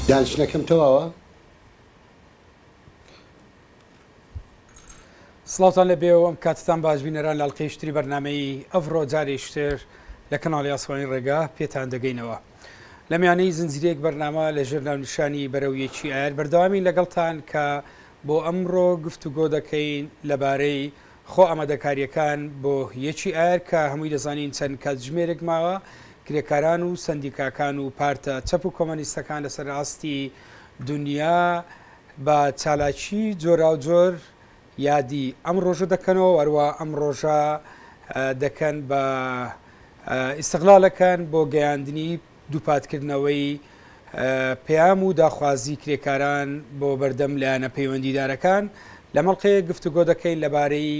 دانیشتنەکەم تەواوە؟ سڵاوتان لێ بێ و ئەم کاتتان باش بینەران لە ئەڵقەیەکی تری بەرنامەی ئەڤڕۆ جارێکی تر لە کەناڵی ئاسمانی ڕێگا پێتان دەگەینەوە. لە میانەی زنجیرەیەک بەرنامە لە ژێر ناونیشانی بەرەو یەکی ئایار بەردەوامین لەگەڵتان کە بۆ ئەمڕۆ گفتوگۆ دەکەین لەبارەی خۆ ئامادەکارییەکان بۆ یەکی ئایار کە هەمووی دەزانین چەند کاتژمێرێک ماوە کرێکاران و سەندیکاکان و پارتە چەپ و کۆمەنیستەکان لەسەر ئاستی دونیا بە چالاکی جۆراوجۆر یادی ئەم ڕۆژە دەکەنەوە و هەروەها ئەم ڕۆژە دەکەن بە ئیستغلالەکەن بۆ گەیاندنی دووپاتکردنەوەی پەیام و داخوازی کرێکاران بۆ بەردەم لایەنە پەیوەندیدارەکان. لەم ئەڵقەیە گفتوگۆ دەکەین لەبارەی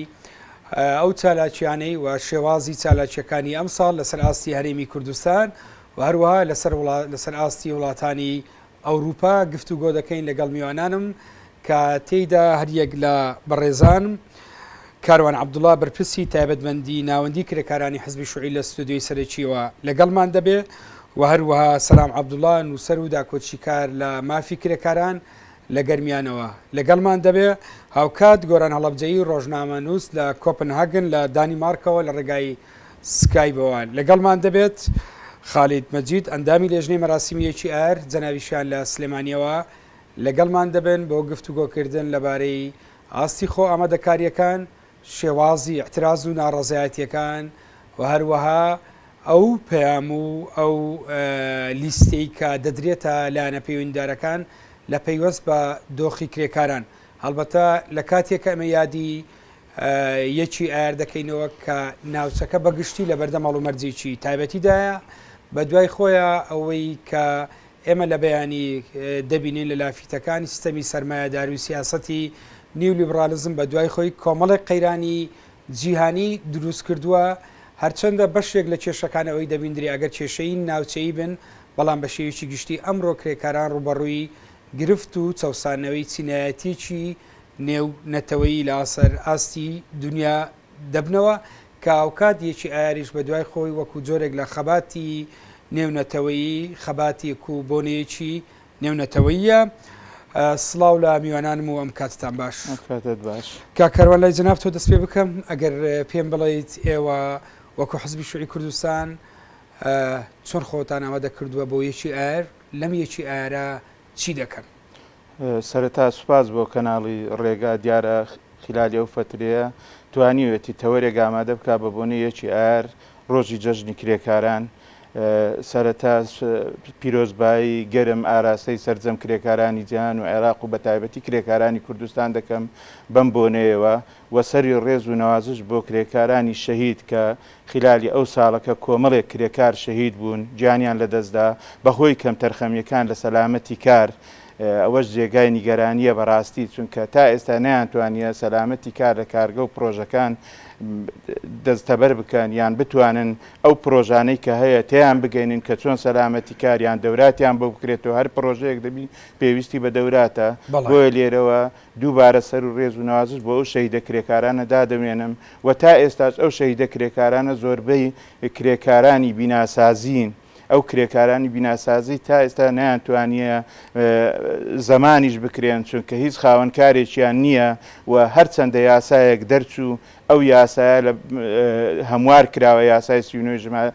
ئەو چالاکیانەی و شێوازی چالاکیەکانی ئەمساڵ لەسەر ئاستی هەرێمی کوردستان و هەروەها لەسەر لەسەر ئاستی وڵاتانی ئەوروپا گفتوگۆ دەکەین لەگەڵ میوانانم کە تێیدا هەریەک لە بەڕێزان کاروان عەبدوڵا بەرپرسی تایبەتمەندی ناوەندی کرێکارانی حزبی شوعی لە ستۆدیۆی سەرەکیەوە لەگەڵمان دەبێ و هەروەها سەلام عەبدوڵا نووسەر و داکۆکیکار لە مافی کرێکاران لە گەرمیانەوە لەگەڵمان دەبێ هاوکات گۆران هەڵەبجەیی ڕۆژنامەنووس لە کۆپنهاگن لە دانیمارکەوە لە ڕێگای سکایبەوە لەگەڵمان دەبێت. خالید مەجید ئەندامی لێژنەی مەراسیمی یەکی ئایار جەنابیشیان لە سلێمانیەوە لەگەڵمان دەبن بۆ گفتوگۆکردن لەبارەی ئاستی خۆ ئامادەکارییەکان، شێوازی ئیعتراز و ناڕەزایەتییەکان و هەروەها ئەو پەیام و ئەو لیستەی کە دەدرێتە لایەنە پەیوەندیدارەکان لە پەیوەست بە دۆخی کرێکاران. هەڵبەتە لە کاتێک کە ئێمە یادی یەکی ئایار دەکەینەوە کە ناوچەکە بە گشتی لەبەردەم هەڵومەرجێکی تایبەتیدایە، بەدوای خۆیا ئەوەی کە ئێمە لە بەیانی دەبینین لە لافیتەکانی سیستەمی سەرمایەداری و سیاسەتی نیولیبرالیزم بە دوای خۆی کۆمەڵێک قەیرانی جیهانی دروست کردووە، هەرچەندە بەشێک لە کێشەکان ئەوەی دەبیندرێ ئەگەر کێشەی ناوچەیی بن، بەڵام بە شێوەیەکی گشتی ئەمڕۆ کرێکاران ڕووبەڕووی گرفت و چەوسانەوەی چینایەتییەکی نێو نەتەوەیی لە سەر ئاستی دونیا دەبنەوە کە هاوکات یەکی ئایاریش بە دوای خۆی وەکوو جۆرێک لە خەباتی نێونەتەوەیی، خەباتێک و بۆنەیەکی نێونەتەوەییە. سڵاو لە میوانانم و ئەم کاتتان باش. ئەم کاتەت باش. کاک کاروان لای جەنابتەوە دەست پێ بکەم، ئەگەر پێم بڵێیت ئێوە وەکوو حزبی شوعی کوردستان چۆن خۆتان ئامادە کردووە بۆ یەکی ئایار، لەم یەکی ئایارە چی دەکەن؟ سەرەتا سوپاس بۆ کەناڵی ڕێگا، دیارە خیلالی ئەو فەترەیە توانیوێتی تەوەرێک ئامادە بکات بە بۆنەی یەکی ئایار ڕۆژی جەژنی کرێکاران. سەرەتا پیرۆزبایی گەرم ئاراستەی سەرجەم کرێکارانی جیهان و عێراق و بەتایبەتی کرێکارانی کوردستان دەکەم بەم بۆنەیەوە و سەری ڕێز و نەوازش بۆ کرێکارانی شەهید کە خیلالی ئەو ساڵە کە کۆمەڵێک کرێکار شەهید بوون گیانیان لەدەستدا بەهۆی کەمتەرخەمیەکان لە سەلامەتی کار ئەوەش جێگای نیگەرانیە بەڕاستی چونکە تا ئێستا نەیانتوانیە سەلامەتی کار لە کارگە و پرۆژەکان دەستەبەر بکەن یان بتوانن ئەو پرۆژانەی کە هەیە تێیان بگەینن کە چۆن سەلامەتی کار یان دەوراتیان بۆ بکرێتەوە هەر پرۆژەیەک دەبی پێویستی بە دەوراتە بۆیە لێرەوە دووبارە سەر و ڕێز و نەوازش بۆ ئەو شەهیدە کرێکارانە دادەوێنم و تا ئێستاش ئەو شەهیدە کرێکارانە زۆربەی کرێکارانی بیناسازین، ئەو کرێکارانی بیناسازی تا ئێستا نەیانتوانیە زەمانیش بکرێن چونکە هیچ خاوەن کارێکیان نییە و هەرچەندە یاسایەک دەرچوو ئەو یاسایە لە هەموار کراوە یاسای 39 ژمارە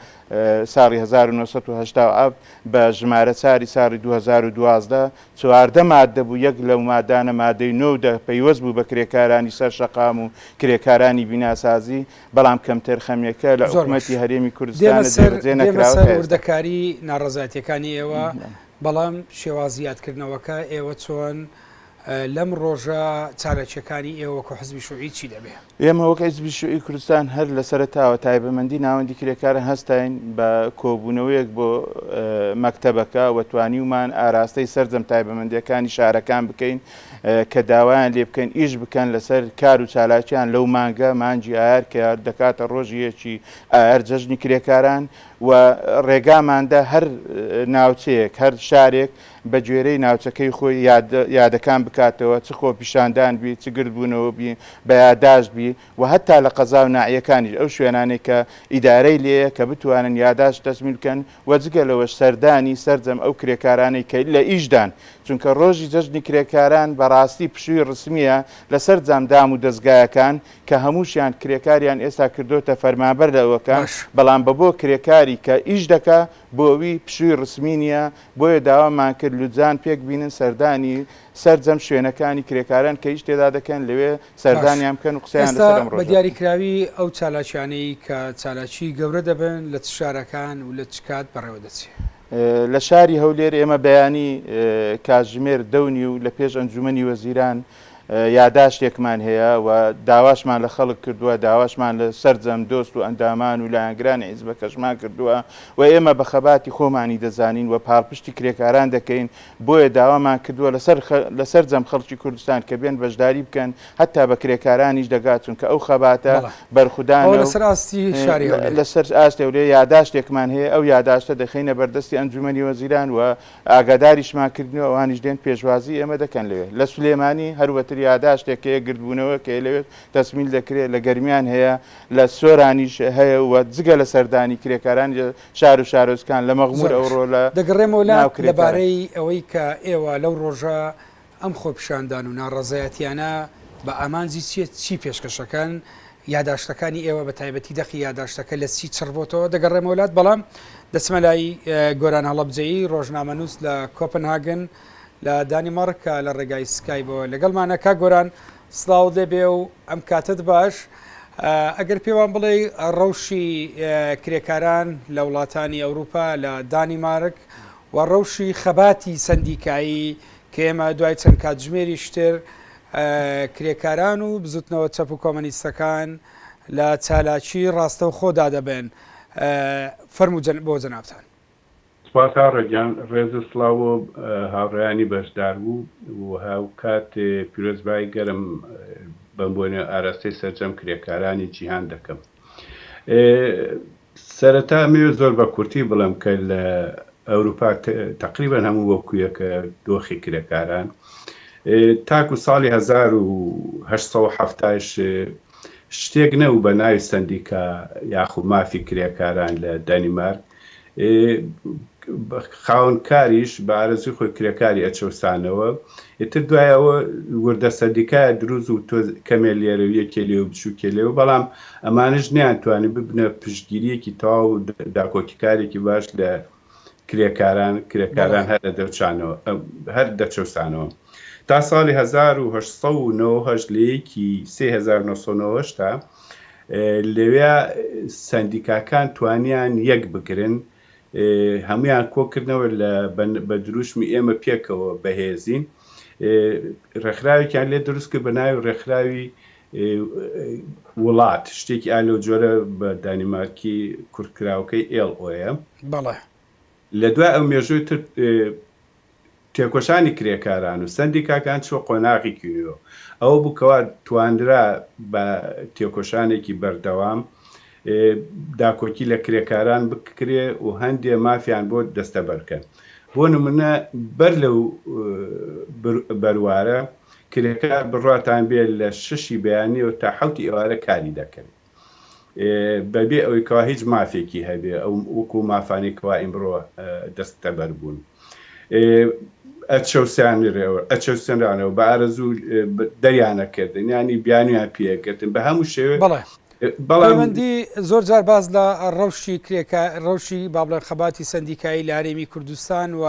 ساڵی 1970 بە ژمارە چاری ساڵی 2012 14 ماددە بوو، یەک لەو مادانە مادەی نۆ و دە پەیوەست بوو بە کرێکارانی سەر شەقام و کرێکارانی بیناسازی، بەڵام کەمتەرخەمیەکە لە زۆر باش حکومەتی هەرێمی دێمە کوردستانە سەر جێبەجێ دێمە نەکراوە سەر تا ئێستا. وردەکاری ناڕەزایەتیەکانی ئێوە، بەڵام شێوازی یادکردنەوەکە ئێوە چۆن لەم ڕۆژە چالاکیەکانی ئێوە وەکو حزبی شوعی چی دەبێ؟ ئێمە وەک حیزبی شیوعی کوردستان هەر لە سەرەتاوە تایبەمەندی ناوەندی کرێکاران هەستاین بە کۆبوونەوەیەک بۆ مەکتەبەکە و توانیومان ئاراستەی سەرجەم تایبەمەندیەکانی شارەکان بکەین کە داوایان لێ بکەین ئیش بکەن لەسەر کار و چالاکیان لەو مانگە مانگی ئایار کە دەکاتە ڕۆژی یەکی ئایار جەژنی کرێکاران و ڕێگاماندا هەر ناوچەیەک هەر شارێک بە گوێرەی ناوچەکەی خۆی یادەکان. بکاتەوە چ خۆپیشاندان بی چ گردبوونەوە بی بە یاداشت بی و هەتا لە قەزا و ناعیەکانیش ئەو شوێنانەی کە ئیدارەی لێیە کە بتوانن یاداشت تەسمیل بکەن و جگە لەوەش سەردانی سەرجەم ئەو کرێکارانەی کە لە ئیشدان چونکە ڕۆژی جەژنی کرێکاران بەڕاستی پشووی ڕسمیە لە سەرجەم دام و دەزگایەکان کە هەمووشیان کرێکاریان ئێستا کردۆتە فەرمانبەر لە ئەوەکان باش. بەڵام بە بۆ کرێکاری کە ئیش دەکا بۆوی پشووی ڕسمی نیە بۆیە داوامان کرد لوجان پێک بینن سەردانی سەرجەم شوێنەکانی کرێکاران کە ئیش تێدا دەکەن لەوێ باش سەردانیان بکەن و قسەیان ئێستا لەسەر ئەم بە ڕۆژە بکەن. دیاریکراوی ئەو چالاکیانەی کە چالاکی گەورە دەبن لە چ شارەکان و لە چ کات بەڕێوە دەچێ؟ لە شاری هەولێر ئێمە بەیانی کاتژمێر دە و نیو لە پێش ئەنجومەنی وەزیران یاداشتێکمان هەیە و داواشمان لە خەڵک کردووە، داواشمان لە سەرجەم دۆست و ئەندامان و لایەنگرانی حیزبەکەشمان کردووە و ئێمە بە خەباتی خۆمانی دەزانین و پاڵپشتی کرێکاران دەکەین، بۆیە داوامان کردووە لەسەر لە سەرجەم خەڵکی کوردستان کە بێن بەشداری بکەن هەتا بە کرێکارانیش دەگات چونکە ئەو خەباتە بەڵێ. بەرخودانە ئەوە و لەسەر ئاستی شاری هەولێر. لەسەر ئاستی هەولێر یاداشتێکمان هەیە ئەو یاداشتە دەخەینە بەردەستی ئەنجومەنی وەزیران و ئاگاداریشمان کردن و ئەوانیش دێن پێشوازی ئێمە دەکەن لەوێ. لە سولێمانی هەروەتر یاداشتێک هەیە، گردبوونەوەک هەیە لەوێ تەسمیل دەکرێت، لە گەرمیان هەیە، لە سۆرانیش هەیە و جگە لە سەردانی کرێکارانی لە شار و شارۆچکان، لە مەخموور زۆر باش. ئەوڕۆ لە دەگەڕێمەوە ناو لات کرێکاران. لەبارەی ئەوەی کە ئێوە لەو ڕۆژە ئەم خۆپیشاندان و ناڕەزایەتیانە بە ئامانجی چیە چی پێشکەشەکەن، یاداشتەکانی ئێوە بە تایبەتی دەقی یاداشتەکە لە چی چڕ بۆتەوە، دەگەڕێمەوە لات بەڵام دەچمە لای گۆران هەڵەبجەیی ڕۆژنامەنووس لە کۆپنهاگن لە دانیمارک کە لە ڕێگای سکایبەوە لەگەڵمانە. کاک گۆران سڵاوت لێ بێ و ئەم کاتەت باش. ئەگەر پێمان بڵێی ڕەوشی کرێکاران لە وڵاتانی ئەوروپا لە دانیمارک و ڕەوشی خەباتی سەندیکایی کە ئێمە دوای چەند کاتژمێریش تر کرێکاران و بزوتنەوە چەپ و کۆمەنیستەکان لە چالاکی ڕاستەوخۆدا دەبن. فەرموو بۆ جەنابتان. سپاس هاوڕێ گیان، ڕێز و سڵاو بۆ هاوڕێیانی بەشداربوو و هاوکات پیرۆزبایی گەرم بەم بۆنەیەوە ئاراستەی سەرجەم کرێکارانی جیهان دەکەم. سەرەتا ئەمەوێت زۆر بە کورتی بڵێم کە لە ئەوروپا تەقریبەن هەموو وەکو یەکە دۆخی کرێکاران تاکو ساڵی 1870 شتێک نەبوو بە ناوی سەندیکا یاخو مافی کرێکاران لە دانیمارک خاوەن کاریش بە ئارەزوی خۆی کرێکاری ئەچەوسانەوە ئیتر دوای ئەوە وردە سەندیکایە دروست و تۆ کەمێ لێرە و یەکێ لێ و بچوکێ لێ و بەڵام ئەمانەش نەیانتوانی ببنە پشتگیریەکی تەواو و داکۆکیکارێکی باش لە کرێکاران کرێکاران هەر دەچانەوە هەر دەچەوسانەوە تا ساڵی 1898 لە یەکی سێ 1998 تا لەوێ سەندیکاکان توانیان یەک بگرن، هەموویان کۆکردنەوە لە بە دروشمی ئێمە پێکەوە بەهێزین ڕێکخراوێکیان لێ دروست کرد بە ناوی ڕێکخراوی وڵات، شتێکی ئا لەو جۆرە بە دانیمارکی کورتکراوەکەی ئێڵ ئۆیە. بەڵێ. لە دوای ئەو مێژووی تر تێکۆشانی کرێکاران و سەندیکاکان چووە قۆناغێکی نوێوە. ئەوە بوو کەوا توانرا بە تێکۆشانێکی بەردەوام داکۆکی لە کرێکاران بکرێ و هەندێ مافیان بۆ دەستەبەر بکەن. بۆ نموونە بەر لەو بەروارە کرێکار بڕواتان بێ لە شەشی بەیانیەوە تا حەوتی ئێوارە کاری دەکرد. بەبێ ئەوەی کەوا هیچ مافێکی هەبێ ئەو وەکو مافانەی کەوا ئیمڕۆ دەستەبەر بوون ئەچەوسانرەوە ئەچەوسێنرانەوە بە ئارەزوو دەریانەکردن یانی بیانویان پێگرتن بە هەموو شێوێ بەڵێ بەڵام پەیوەندی زۆر جار باس لە ڕەوشی کرێکا ڕەوشی با بڵێن خەباتی سەندیکایی لە هەرێمی کوردستان و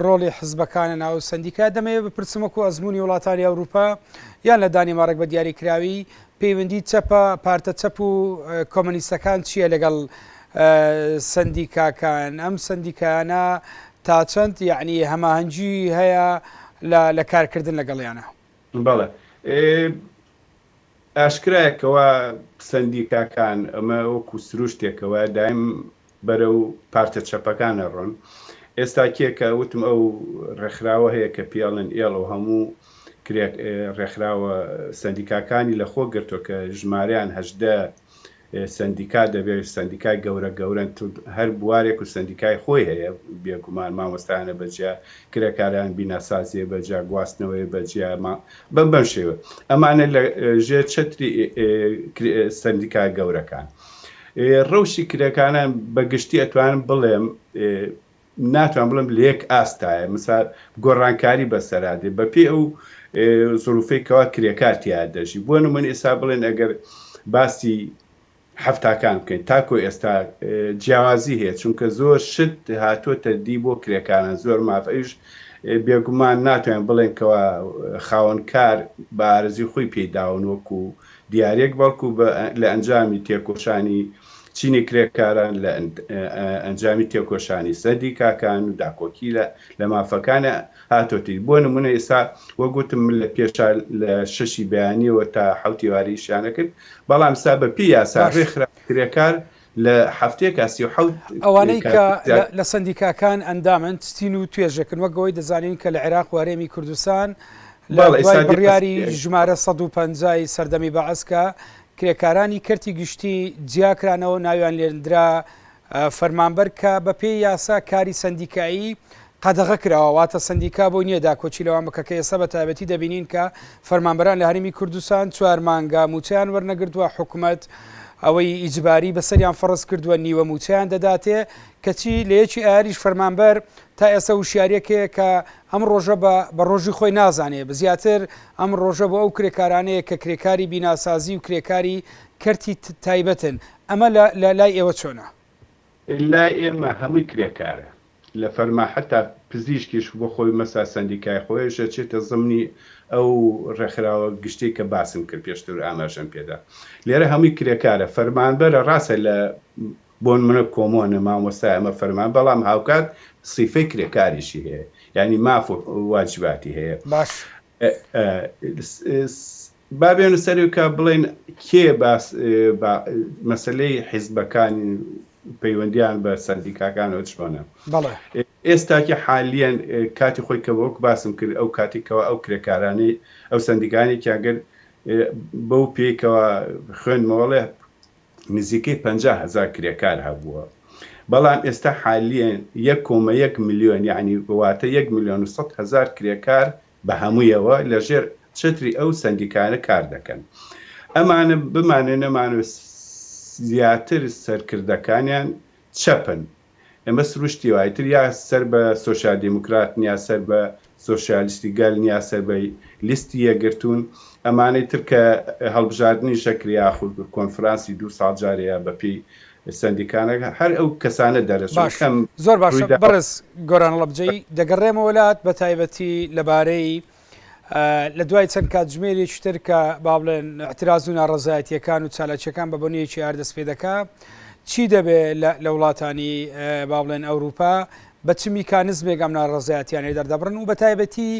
ڕۆڵی حزبەکانە ناو سەندیکا دەمەوێت بپرسم وەکو ئەزموونی وڵاتانی ئەوروپا یان لە دانیمارک بە دیاریکراوی پەیوەندی چەپە، پارتە چەپ و کۆمەنیستەکان چییە لەگەڵ سەندیکاکان؟ ئەم سەندیکایانە تا چەند یەعنی هەماهەنگی هەیە لە کارکردن لەگەڵیانە؟ بەڵێ ئاشکرایە کەوا سەندیکاکان ئەمە وەکو سروشتێکە وایە دایم بەرەو پارتە چەپەکان ئەڕۆن. ئێستا کێ کە وتم ئەو ڕێکخراوە هەیە کە پێی ئەڵێن ئێڵ و هەموو کرێ ڕێکخراوە سەندیکاکانی لە خۆ گرتوە کە ژمارەیان 18. سەندیکا دەبێت، سەندیکای گەورە گەورەن، هەر بوارێک و سەندیکای خۆی هەیە، بێگومان مامۆستایانە بە جیا، کرێکاران بیناسازییە بە جیا، گواستنەوەیە بە جیا، بەم بەم شێوە. ئەمانە لە ژێر چەتری سەندیکا گەورەکان. ڕەوشی کرێکاران بە گشتی ئەتوانم بڵێم ناتوانم بڵێم لە یەک ئاستایە، مسا گۆڕانکاری بەسەرا دێ بە پێی ئەو زروفەی کەوا کرێکار تیا دەژی. بۆ نمونە ئێستا بڵێن ئەگەر باسی حەفتاکان بکەین تاکۆ ئێستا جیاوازی هەیە چونکە زۆر شت هاتۆتە دی بۆ کرێکاران زۆر ماف ئەویش بێگومان ناتوانین بڵێن کەوا خاوەن کار بە ئارەزوی خۆی پێی داون وەکو دیارێک بەڵکو لە ئەنجامی تێکۆشانی چینی کرێکاران لە ئەنجامی تێکۆشانی سەندیکاکان و داکۆکی لە مافەکانە هاتۆتی بۆ نمونە ئێستا وەک وتم من لە پێشا لە شەشی بەیانیەوە تا حەوتی ئێوارە ئیشیان ئەکرد بەڵام ئێستا بە پێی یاسا باش. ڕێکخرا کرێکار لە هەفتەیەکا 37 ئەوانەی کە کاتژمێر زیاتر لە سەندیکاکان ئەندامن چ چین و توێژێکن وەک ئەوەی دەزانین کە لە عێراق و هەرێمی کوردستان لە بەڵێ دوای ئێستا دێمە بڕیاری سەر ژمارە 150 ی سەردەمی بەعس کە کرێکارانی کەرتی گشتی جیاکرانەوە ناویان لێندرا فەرمانبەر کە بەپێی یاسا کاری سەندیکایی قەدەغە کراوە، واتە سەندیکا بۆی نییە داکۆکی لەوان بکە کە ئێستا بە تایبەتی دەبینین کە فەرمانبەران لە هەرێمی کوردستان چوار مانگە مووچەیان وەرنەگرتووە، حکومەت ئەوەی ئیجباری بەسەریان فەڕز کردووە نیوە مووچەیان دەداتێ، کەچی لە یەکی ئایاریش فەرمانبەر تا ئێستا وشیارییەک هەیە کە ئەم ڕۆژە بە بە ڕۆژی خۆی نازانێ، زیاتر ئەم ڕۆژە بۆ ئەو کرێکارانەیە کە کرێکاری بیناسازی و کرێکاری کەرتی تایبەتن، ئەمە لە لە لای ئێوە چۆنە؟ لای ئێمە هەمووی کرێکارە لە فەرما حەتا پزیشکیش بۆ خۆی مەسا سەندیکای خۆیش ئەچێتە زمنی ئەو ڕێکخراوە گشتیەی کە باسم کرد پێشتر ئاماژەم پێدا لێرە هەمووی کرێکارە فەرمانبەرە ڕاستە لە بۆنمونە کۆمۆنە مامۆستای ئەمە فەرمان بەڵام هاوکات سیفەی کرێکاریشی هەیە یانی ماف و واجباتی هەیە باش. با بێنە سەر کە بڵێن کێ باس با مەسەلەی حیزبەکان پەیوەندیان بە سەندیکاکانەوە چۆنە؟ بەڵێ. ئێستاکی حالیەن کاتی خۆی کە وەک باسم کرد ئەو کاتی کەوا ئەو کرێکارانەی ئەو سەندیکانێکیان گرت بەو پێی کەوا خوێندمەوەڵێ نزیکەی 50 هەزار کرێکار هەبووە بەڵام ئێستا حالیەن یەک کۆمە یەک ملیۆن یعنی واتە یەک ملیۆن و 100 هەزار کرێکار بە هەموویەوە لە ژێر چەتری ئەو سەندیکایانە کار دەکەن. ئەمانە بمانەوێ نەمانەوێ زیاتر سەرکردەکانیان چەپن. ئێمە سروشتی وایە ئیتر یا سەر بە سۆسیال دیموکراتن یا سەر بە سۆسیالیستی گەلن یا سەر بە لیستی یەکگرتوون. ئەمانەی تر کە هەڵبژاردنیش ئەکرێ یاخود کۆنفرانسی دوو ساڵ جارێ یا بە پێی سەندیکانەکە هەر ئەو کەسانە دەرەچن باش کەم زۆر باشە ڕوویداوە. بەڕێز گۆران هەڵەبجەیی دەگەڕێمەوە لات بە تایبەتی لەبارەی لە دوای چەند کاتژمێرێکی تر کە با بڵێن اعتراز و ناڕەزایەتیەکان و چالاکیەکان بە بۆنەیەکی ئار دەست پێ دەکا چی دەبێ لە وڵاتانی با بڵێن ئەوروپا بە چ میکانزمێک ئەم ناڕەزایەتیانەی دەردەبڕن و بە تایبەتی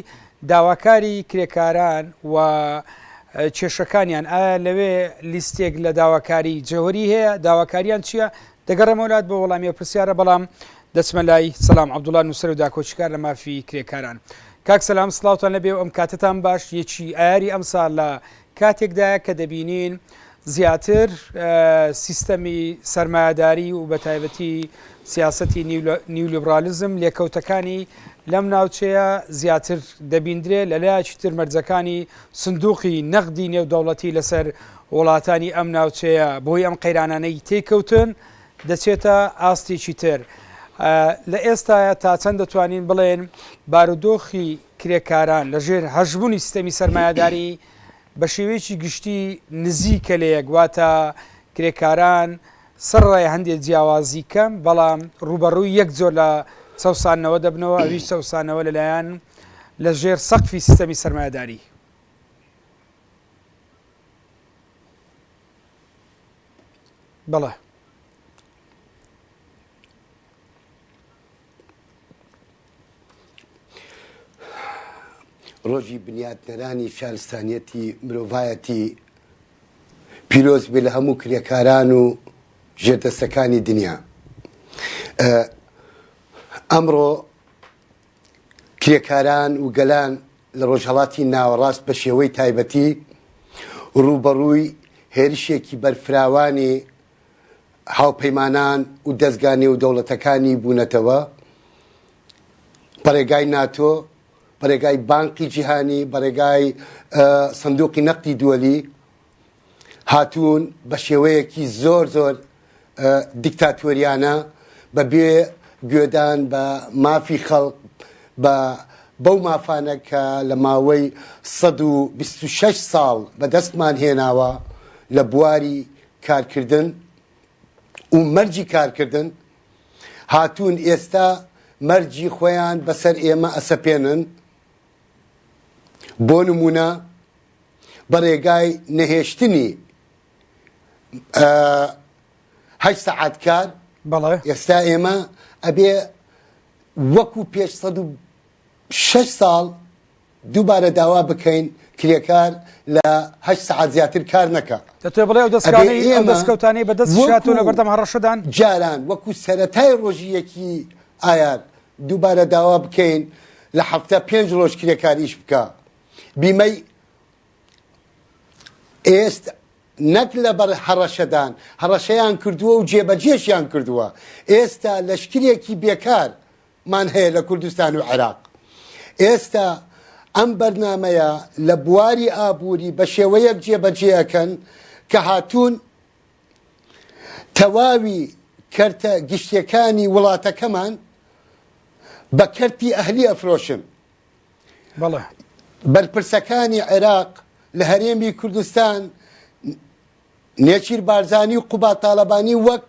داواکاری کرێکاران و کێشەکانیان ئایا لەوێ لیستێک لە داواکاری جەوەری هەیە داواکاریان چییە دەگەڕێمەوە لات بۆ وەڵامی ئەو پرسیارە بەڵام دەچمە لای سەلام عەبدوڵا نووسەر و داکۆکیکار لە مافی کرێکاران کاک سەلام سڵاوتان لەبێ و ئەم کاتەتان باش یەکی ئایاری ئەمساڵ لە کاتێکدایە کە دەبینین زیاتر سیستەمی سەرمایەداری و بەتایبەتی سیاسەتی نیولیبرالیزم لێکەوتەکانی لەم ناوچەیە زیاتر دەبیندرێ، لەلایەکی تر مەرجەکانی سندوقی نەقدی نێودەوڵەتی لەسەر وڵاتانی ئەم ناوچەیە بەهۆی ئەم قەیرانانەی تێیکەوتن دەچێتە ئاستێکی تر. لە ئێستایا تا چەند دەتوانین بڵێن بارودۆخی کرێکاران لەژێر هەژموونی سیستەمی سەرمایەداری بە شێوەیەکی گشتی نزیکە لە یەک، واتە کرێکاران سەرەڕای هەندێ جیاوازی کەم، بەڵام ڕووبەڕووی یەک جۆر لە چەوساندنەوە دەبنەوە، ئەویش چەوسانەوە لەلایەن لە ژێر سەقفی سیستەمی سەرمایەداری. بەڵێ. ڕۆژی بنیاتنەرانی شارستانیەتی مرۆڤایەتی پیرۆز بێ لە هەموو کرێکاران و ژێردەستەکانی دنیا. ئەمڕۆ کرێکاران و گەلان لە ڕۆژهەڵاتی ناوەڕاست بە شێوەی تایبەتی ڕووبەڕووی هێرشێکی بەرفراوانی هاوپەیمانان و دەزگا نێودەوڵەتەکانی بوونەتەوە بەڕێگای ناتۆ، بەڕێگای بانقی جیهانی، بەڕێگای سندوقی نەقدی دووەلی هاتوون بە شێوەیەکی زۆر زۆر دیکتاتۆریانە بە بێ گوێدان بە مافی خەڵک بە بەو مافانە کە لە ماوەی 126 ساڵ بەدەستمان هێناوە لە بواری کارکردن و مەرجی کارکردن هاتوون ئێستا مەرجی خۆیان بەسەر ئێمە ئەسەپێنن بۆ نمونە بە ڕێگای نەهێشتنی هەشت سەعات کار بەڵێ ئێستا ئێمە ئەبێ وەکو پێش 106 ساڵ دووبارە داوا بکەین کرێکار لە هەشت سەعات زیاتر کار نەکا. دەتەوێ بڵێ ئەو ئەبێ دەستکانەی ئەو ئێمە دەستکەوتانەی بە دەست شاتوون وەکو لە بەردەم هەڕەشەدان؟ جاران وەکو سەرەتای ڕۆژی یەکی ئایار دووبارە داوا بکەین لە هەفتە پێنج ڕۆژ کرێکار ئیش بکا بیمەی ئێست نەک لەبەر هەڕەشەدان هەڕەشەیان کردووە و جێبەجێشیان کردووە ئێستا لەشکرێکی بێکار مان هەیە لە کوردستان و عێراق. ئێستا ئەم بەرنامەیە لە بواری ئابووری بە شێوەیەک جێبەجێ ئەکەن کە هاتوون تەواوی کەرتە گشتیەکانی وڵاتەکەمان بە کەرتی ئەهلی ئەفرۆشن. بەڵێ. بەرپرسەکانی عێراق لە هەرێمی کوردستان نێچیر بارزانی و قوباد تاڵەبانی وەک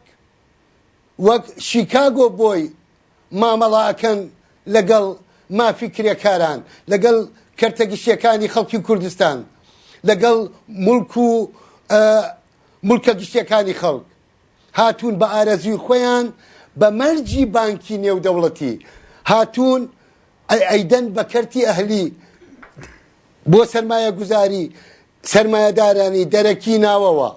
وەک شیکاگۆ بۆی مامەڵە ئەکەن لەگەڵ مافی کرێکاران، لەگەڵ کەرتە گشتیەکانی خەڵکی کوردستان، لەگەڵ موڵک و موڵکە گشتیەکانی خەڵک. هاتوون بە ئارەزووی خۆیان بە مەرجی بانکی نێودەوڵەتی هاتوون ئەیدەن بە کەرتی ئەهلی بۆ سەرمایەگوزاری سەرمایەدارانی دەرەکی ناوەوە.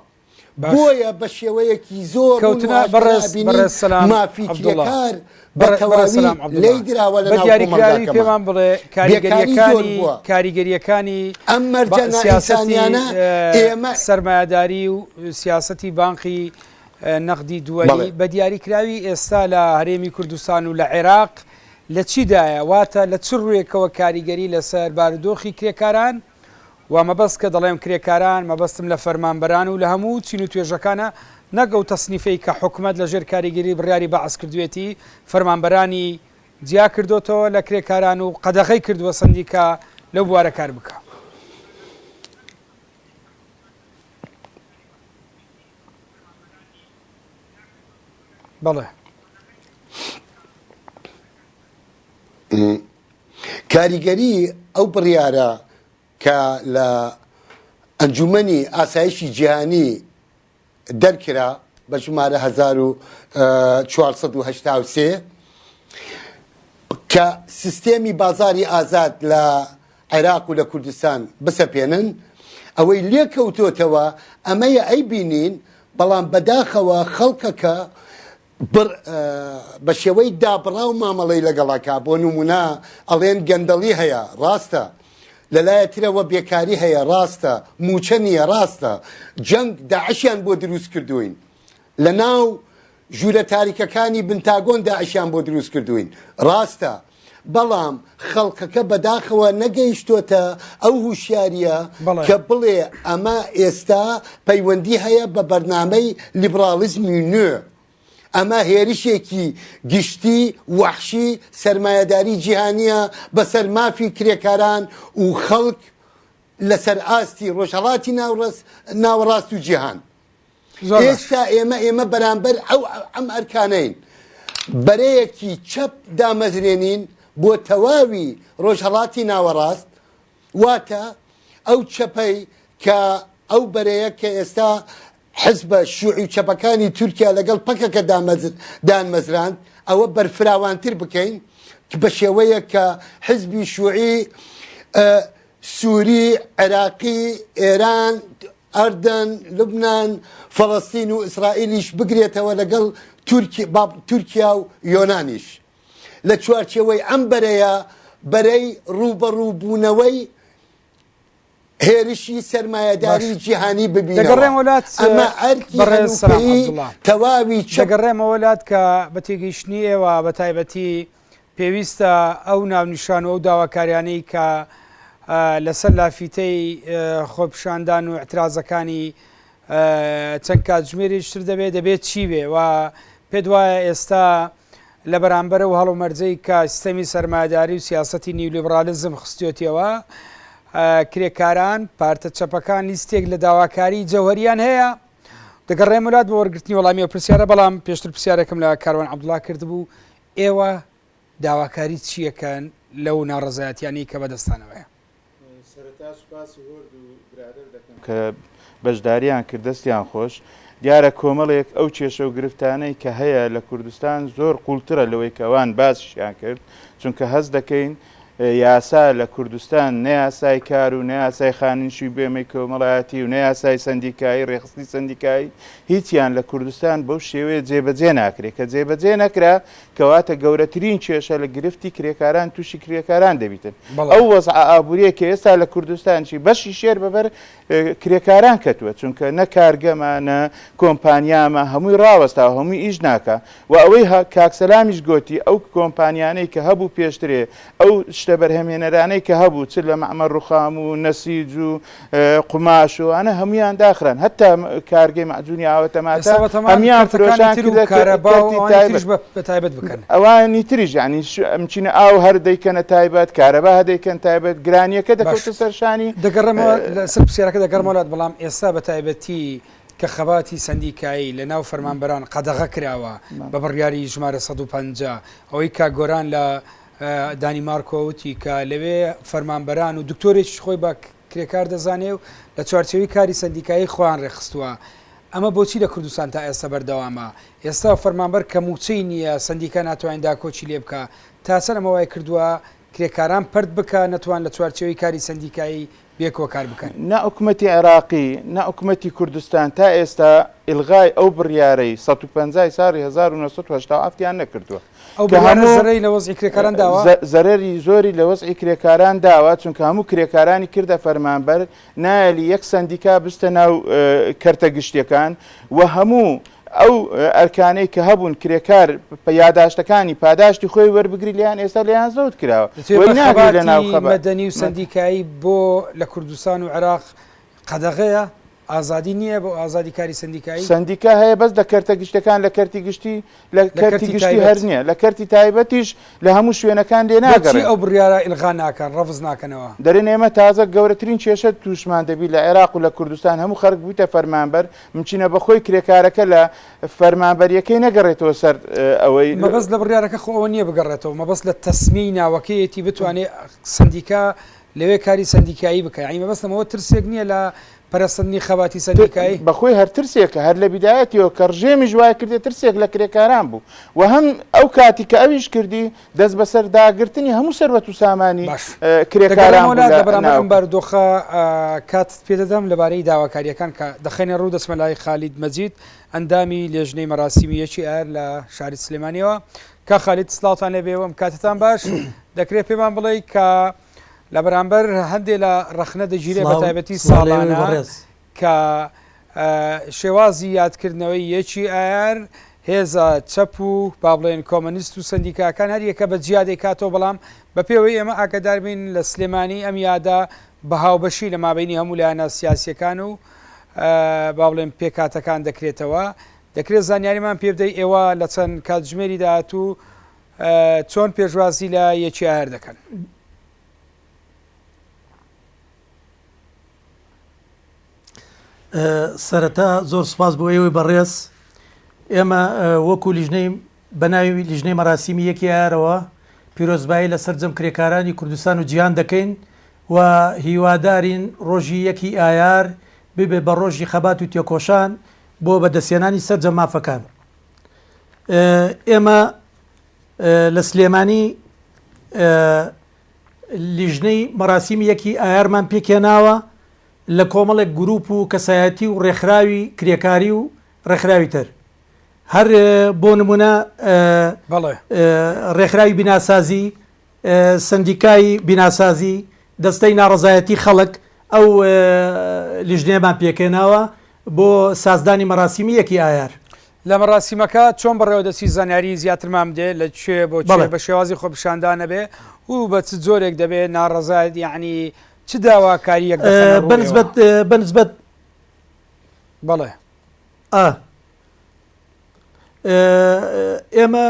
باش بۆیە بە شێوەیەکی زۆر ڕوون و کەوتنە ئاشکرا بەڕێز ئەبینین بەڕێز سەلام مافی عەبدوڵا کرێکار بە بەڕێ بەڕێز تەواوی سەلام عەبدوڵا لێی دراوە لە بە ناو دیاریکراوی کۆمەڵگاکەمان. پێمان بڵێ بێکاری زۆر کاریگەریەکانی بووە. کاریگەریەکانی ئەم با مەرجە سیاسەتی نائینسانیانە ئێمە سەرمایەداری و سیاسەتی بانقی نەقدی بەڵێ. دووەلی بە دیاریکراوی ئێستا لە هەرێمی کوردستان و لە عێراق لە چیدایە واتە لە چ ڕووێکەوە کاریگەری لەسەر بارودۆخی کرێکاران و مەبەست کە دەڵێم کرێکاران مەبەستم لە فەرمانبەران و لە هەموو چین و توێژەکانە نەک ئەو تەسنیفەی کە حکومەت لە ژێر کاریگەری بڕیاری بەعس کردوێتی فەرمانبەرانی جیا کردۆتەوە لە کرێکاران و قەدەغەی کردووە سەندیکا لەو بوارە کار بکا. بەڵێ. کاریگەری ئەو بڕیارە کە لە ئەنجومەنی ئاسایشی جیهانی دەرکرا بە ژمارە 1483 کە سیستێمی بازاری ئازاد لە عێراق و لە کوردستان بسەپێنن ئەوەی لێکەوتۆتەوە ئەمەیە ئەیبینین بەڵام بەداخەوە خەڵکەکە بڕ بە شێوەی دابڕاو مامەڵەی لەگەڵ ئەکا بۆ نمونە ئەڵێن گەندەڵی هەیە ڕاستە لەلایە ترەوە بێکاری هەیە ڕاستە موچە نییە ڕاستە جەنگ داعشیان بۆ دروست کردوین لە ناو ژوورە تاریکەکانی بنتاگۆن داعشیان بۆ دروست کردوین ڕاستە بەڵام خەڵکەکە بەداخەوە نەگەیشتۆتە ئەو هوشیاریە کە بڵێ ئەمە ئێستا پەیوەندی هەیە بە بەرنامەی لیبراڵیزمی نوێ ئەمە هێرشێکی گشتی وەحشی سەرمایەداری جیهانیە بەسەر مافی کرێکاران و خەڵک لەسەر ئاستی ڕۆژهەڵاتی ناوەڕاست و جیهان. ئێستا ئێمە ئێمە بەرامبەر ئەو ئەم ئەرکانەین بەرەیەکی چەپ دامەزرێنین بۆ تەواوی ڕۆژهەڵاتی ناوەڕاست واتە ئەو چەپەی کە ئەو بەرەیە کە ئێستا حزبە شوعی و چەپەکانی تورکیا لەگەڵ پەکەکە دانمەزراند ئەوە بەرفراوانتر بکەین بە شێوەیە کە حزبی شوعی سووری عێراقی ئێران ئەردەن، لوبنان، فەڵەستین و ئیسرائیلیش بگرێتەوە لەگەڵ تورکیا و یۆنانیش. لە چوارچێوەی ئەم بەرەیە، بەرەی ڕووبەڕووبوونەوەی. هێرشی باش سەرمایەداری جیهانی ببینەوە. دەگەڕێمەوە لات ئەمە ئەرکی بەڕێز سەلام هەنووکەیی عەبدوڵا. تەواوی چەپ. دەگەڕێمەوە لات کە بە تێگەیشتنی ئێوە بە تایبەتی پێویستە ئەو ناونیشان و ئەو داواکاریانەی کە لەسەر لافیتەی خۆپیشاندان و ئیعترازەکانی چەند کاتژمێرێکی تر دەبێت دەبێت چی بێ و پێت وایە ئێستا لە بەرامبەر ئەو هەڵومەرجەی کە سیستەمی سەرمایەداری و سیاسەتی نیولیبرالیزم خستوێتیەوە کرێکاران پارتە چەپەکان لیستێک لە داواکاری جەوهەریان هەیە دەگەڕێم وڵات بۆ وەرگرتنی وەڵامی ئەو پرسیارە بەڵام پێشتر پرسیارێکم لە کاروان عەبدوڵا کردبوو ئێوە داواکاری چیەکەن لەو ناڕەزایەتیانەی کە بەدەستانەوەیە؟ سەرەتا سوپاسی هۆرد و برادەر دەکەم کە بەشداریان کرد دەستیان خۆش. دیارە کۆمەڵێک ئەو کێشە و گرفتانەی کە هەیە لە کوردستان زۆر قوڵترە لەوەی کە ئەوان باسیشیان کرد، چونکە هەست دەکەین یاسا لە کوردستان نە یاسای کار و نە یاسای خانەنشی و بێمەی کۆمەڵایەتی و نە یاسای سەندیکایی ڕێکخستنی سەندیکایی هیچیان لە کوردستان بەو شێوەیە جێبەجێ ناکرێت کە جێبەجێ نەکرا کەواتە گەورەترین کێشە لە گرفتی کرێکاران تووشی کرێکاران دەبیتن. ئەو وەزعە ئابووریە کە ئێستا لە کوردستان چی بەشی شێر بەبەر کرێکاران کەتووە چونکە نە کارگەمە نە کۆمپانیامە هەمووی ڕاوەستاوە هەمووی ئیش ناکا و ئەوەی کاک سەلامیش گۆتی ئەو کۆمپانیانەی کە هەبوو پێشترێ ئەو شتە بەرهەمهێنەرانەی کە هەبوو چ لە مەعمەر ڕوخام و نەسیج و قوماش و ئەوانە هەموویان داخران هەتا کارگەی مەعجونی ئاوە تەماتە ئێستا بەتەمان هەموویان کەرتەکانی فرۆشان تر و کردە کارەبا و کەرتی ئەوانی تایبەت تریش بە بە تایبەت بکەن. ئەوانی تریش یانی مچینە ئاو هەر دەیکەنە تایبەت کارەبا هەر دەیکەن تایبەت گرانیەکە باش دەکەوتە سەر شانی دەگەڕێمەوە لەسەر پرسیارەکە دەگەڕمەوە لات بەڵام ئێستا بە تایبەتی کە خەباتی سەندیکایی لە ناو فەرمانبەران قەدەغە کراوە بە بڕیاری ژمارە 150 ئەوەی کاک گۆران لە دانیمارکۆ وتی کە لەوێ فەرمانبەران و دکتۆرێکیش خۆی بە کرێکار دەزانێ و لە چوارچێوەی کاری سەندیکایی خۆیان رێکخستووە، ئەمە بۆچی لە کوردستان تا ئێستا بەردەوامە؟ ئێستا فەرمانبەر کە مووچەی نییە سەندیکا ناتوانێت داکۆکی لێ بکا، تا چەند ئەمە وای کردووە کرێکاران پەرت بکا نەتوان لە چوارچێوەی کاری سەندیکایی بێکەوە کار بکەن؟ نە حکومەتی عێراقی نە حکومەتی کوردستان تا ئێستا ئیلغای ئەو بڕیارەی 150 ی ساڵی 1987 یان نەکردووە. ئەو کە بڕیارە هەموو زەرەری لە وەزعی کرێکاران داوە؟ زەرەری زۆری لە وەزعی کرێکاران داوە، چونکە هەموو کرێکارانی کردە فەرمانبەر، نایەلی یەک سەندیکا بچتە ناو کەرتە گشتیەکان و هەموو ئەو ئەرکانەی کە هەبوون کرێکار یاداشتەکانی پاداشتی خۆی وەربگری لێیان ئێستا لێیان زەوت کراوە دەتەوێت وەی بە ناگری لە ناو خەباتی خەبات مەدەنی و سەندیکایی بۆ لە کوردستان و عێراق قەدەغەیە؟ ئازادی نییە بۆ ئازادی کاری سەندیکایی؟ سەندیکا هەیە بەس لە کەرتە گشتەکان لە کەرتی گشتی لە لە کەرتی کەرتی گشتی هەر تایبەت. نییە لە کەرتی تایبەتیش لە هەموو شوێنەکان لێ بۆچی ناگەڕێن. ئەو بڕیارە ئیلغا ناکەن، ڕەفز ناکەنەوە؟ دەرێن ئێمە تازە گەورەترین کێشە تووشمان دەبی لە عێراق و لە کوردستان هەموو خەرک بوویتە فەرمانبەر مچینە بەخۆی کرێکارەکە لە فەرمانبەریەکەی نەگەڕێتەوە سەر ئەوەی. مەبەست لە بڕیارەکە خۆ ئەوە نییە بگەڕێتەوە مەبەست لە تەسمیەی ناوەکەیەتی بتوانێ سەندیکا لەوێ کاری سەندیکایی بکا یانی مەبەستم ئەوە ترسێک نییە لە پەرەسەندنی خەباتی سەندیکایی؟ بەخۆی هەر ترسێکە هەر لە بیدایەتیەوە کە ڕژێمیش وای کردێ ترسێک لە کرێکاران بوو و هەم ئەو کاتی کە ئەویش کردی دەست بەسەر داگرتنی هەموو سەروەت و سامانی باش کرێکاران دەگەڕێمەوە بوو لات لە لە بەرامبەر ناو ئەم بارودۆخە کاتت پێ دەدەم لەبارەی داواکارییەکان کە دەخەینە ڕوو دەچمە لای خالید مەجید ئەندامی لێژنەی مەراسیمی یەکی ئایار لە شاری سلێمانیەوە کاک خالید سڵاوتان لێبێ و ئەم کاتەتان باش دەکرێت پێمان بڵێی کە لە بەرامبەر هەندێ لە ڕەخنە دەگیرێ بە سڵاو تایبەتی سڵاو لە ئێوەی ساڵانە بەڕێز. کە شێوازی یادکردنەوەی یەکی ئایار هێزە چەپ و با بڵێن کۆمەنیست و سەندیکاکان هەر یەکە بە جیا دەیکاتەوە بەڵام بە پێوەی ئێمە ئاگادار بین لە سلێمانی ئەم یادە بە هاوبەشی لە مابینی هەموو لایەنە سیاسیەکان و با بڵێن پێکهاتەکان دەکرێتەوە دەکرێت زانیاریمان پێ بدەی ئێوە لە چەند کاتژمێری داهاتوو چۆن پێشوازی لە یەکی ئایار دەکەن؟ سەرەتا زۆر سپاس بۆ ئێوەی بەڕێز ئێمە وەکو لیژنەی بەناوی لیژنەی مەراسیمی یەکی ئایارەوە پیرۆزبایی لە سەرجەم کرێکارانی کوردستان و جیهان دەکەین و هیوادارین ڕۆژی یەکی ئایار ببێ بە ڕۆژی خەبات و تێکۆشان بۆ بەدەستهێنانی سەرجەم مافەکان ئێمە لە سلێمانی لیژنەی مەراسیمی یەکی ئایارمان پێکهێناوە لە کۆمەڵێک گروپ و کەسایەتی و ڕێکخراوی کرێکاری و ڕێکخراوی تر هەر بۆ نمونە ڕێکخراوی بیناسازی سەندیکای بیناسازی، دەستەی ناڕەزایەتی خەڵک، ئەو لیژنەیەمان پێکهێناوە بۆ سازدانی مەراسیمی یەکی ئایار. لە مەراسیمەکە چۆن بەڕێوە دەچی زانیاری زیاترمان بدێ لە کوێ بۆ کوێ بە شێوازی خۆپیشاندان ئەبێ و بە چ جۆرێک دەبێ ناڕەزایەت یەعنی چ داواکارییەک دەخەنە ڕوو ئێوە؟ بەنسبەت بەڵێ. ئا ئێمە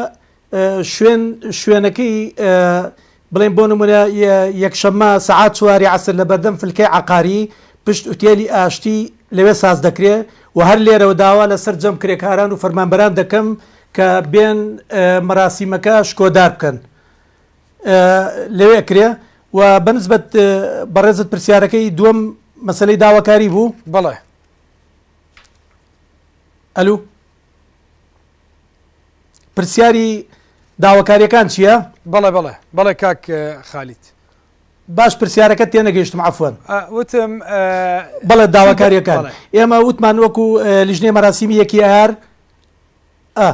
شوێن شوێنەکەی بڵێن بۆ نمونە یەکشەممە سەعات چواری عەسر لە بەردەم فلکەی عەقاری پشت ئوتێلی ئاشتی لەوێ ساز دەکرێ و هەر لێرەوە داوا لە سەرجەم کرێکاران و فەرمانبەران دەکەم کە بێن مەراسیمەکە شکۆدار بکەن لەوێ کرێ و بەنسبەت بەڕێزت پرسیارەکەی دووەم مەسلەی داواکاری بوو بەڵێ ئەلو پرسیاری داواکاریەکان چییە؟ بەڵێ بەڵێ بەڵێ کاک خالید. باش پرسیارەکەت تێنەگەیشتم عەفوەن. وتم بەڵێ داواکاریەکان ئێمە وتمان وەکو لیژنەی مەراسیمی یەکی ئایار ئا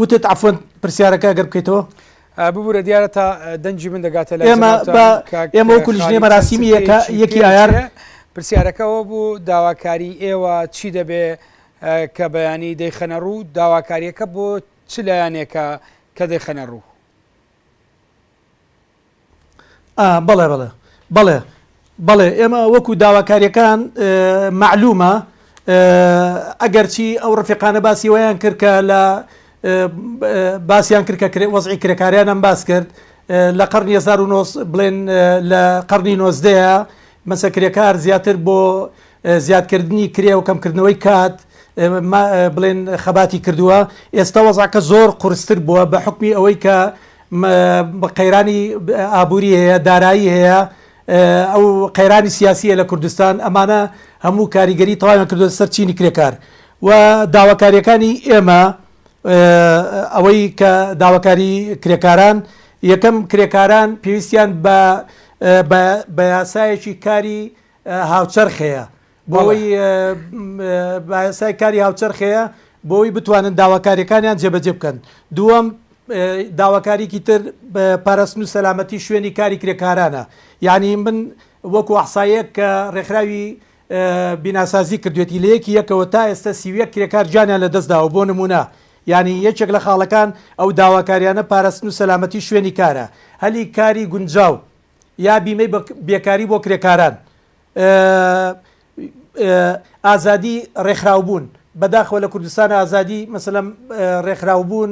وتت عەفوەن پرسیارەکە گەر بکەیتەوە. ببورە دیارە تا دەنگی من دەگاتە لای ئێمە بە ئێمە وەکو لیژنەی مەراسیمی یەکە یەکی ئایار پرسیارەکە ئەوە بوو داواکاری ئێوە چی دەبێ کە بەیانی دەیخەنە ڕوو، داواکارییەکە بۆ چ لایەنێکە کە دەیخەنە ڕوو؟ ئا، بەڵێ، بەڵێ، بەڵێ، بەڵێ، ئێمە وەکوو داواکارییەکان مەعلوومە، ئەگەرچی ئەو ڕەفیقانە باسی وەیان کرد کە لە باسیان کرد کە وەزعی کرێکاریانم باس کرد لە قەرنی 1900 بڵێن لە قەرنی نۆزدەیە مەسە کرێکار زیاتر بۆ زیادکردنی کرێ و کەمکردنەوەی کات بڵێن خەباتی کردووە، ئێستا وەزعەکە زۆر قورستر بووە بە حوکمی ئەوەی کە قەیرانی ئابووری هەیە، دارایی هەیە، ئەو قەیرانی سیاسیە لە کوردستان، ئەمانە هەموو کاریگەری تەواویان کردووە سەر چینی کرێکار و داواکارییەکانی ئێمە ئەوەی کە داواکاری کرێکاران یەکەم کرێکاران پێویستیان بە بە یاسایەکی کاری هاوچەرخ هەیە بۆ ئەوەی یاسای کاری هاوچەرخ هەیە بۆ ئەوەی بتوانن داواکاریەکانیان جێبەجێ بکەن دووەم داواکاریکی تر پاراستن و سەلامەتی شوێنی کاری کرێکارانە یعنی من وەکو ئەحسایەک کە ڕێکخراوی بیناسازی کردوێتی لە یەکی یەکەوە تا ئێستا 31 کرێکار گیانیان لەدەستداوە بۆ نمونە یعنی یەکێک لە خاڵەکان ئەو داواکاریانە پاراستن و سەلامەتی شوێنی کارە هەلی کاری گونجاو یا بیمەی بێکاری بۆ کرێکاران، ئازادی ڕێکخراوبوون، بەداخەوە لە کوردستان ئازادی مەسەلەن ڕێکخراوبوون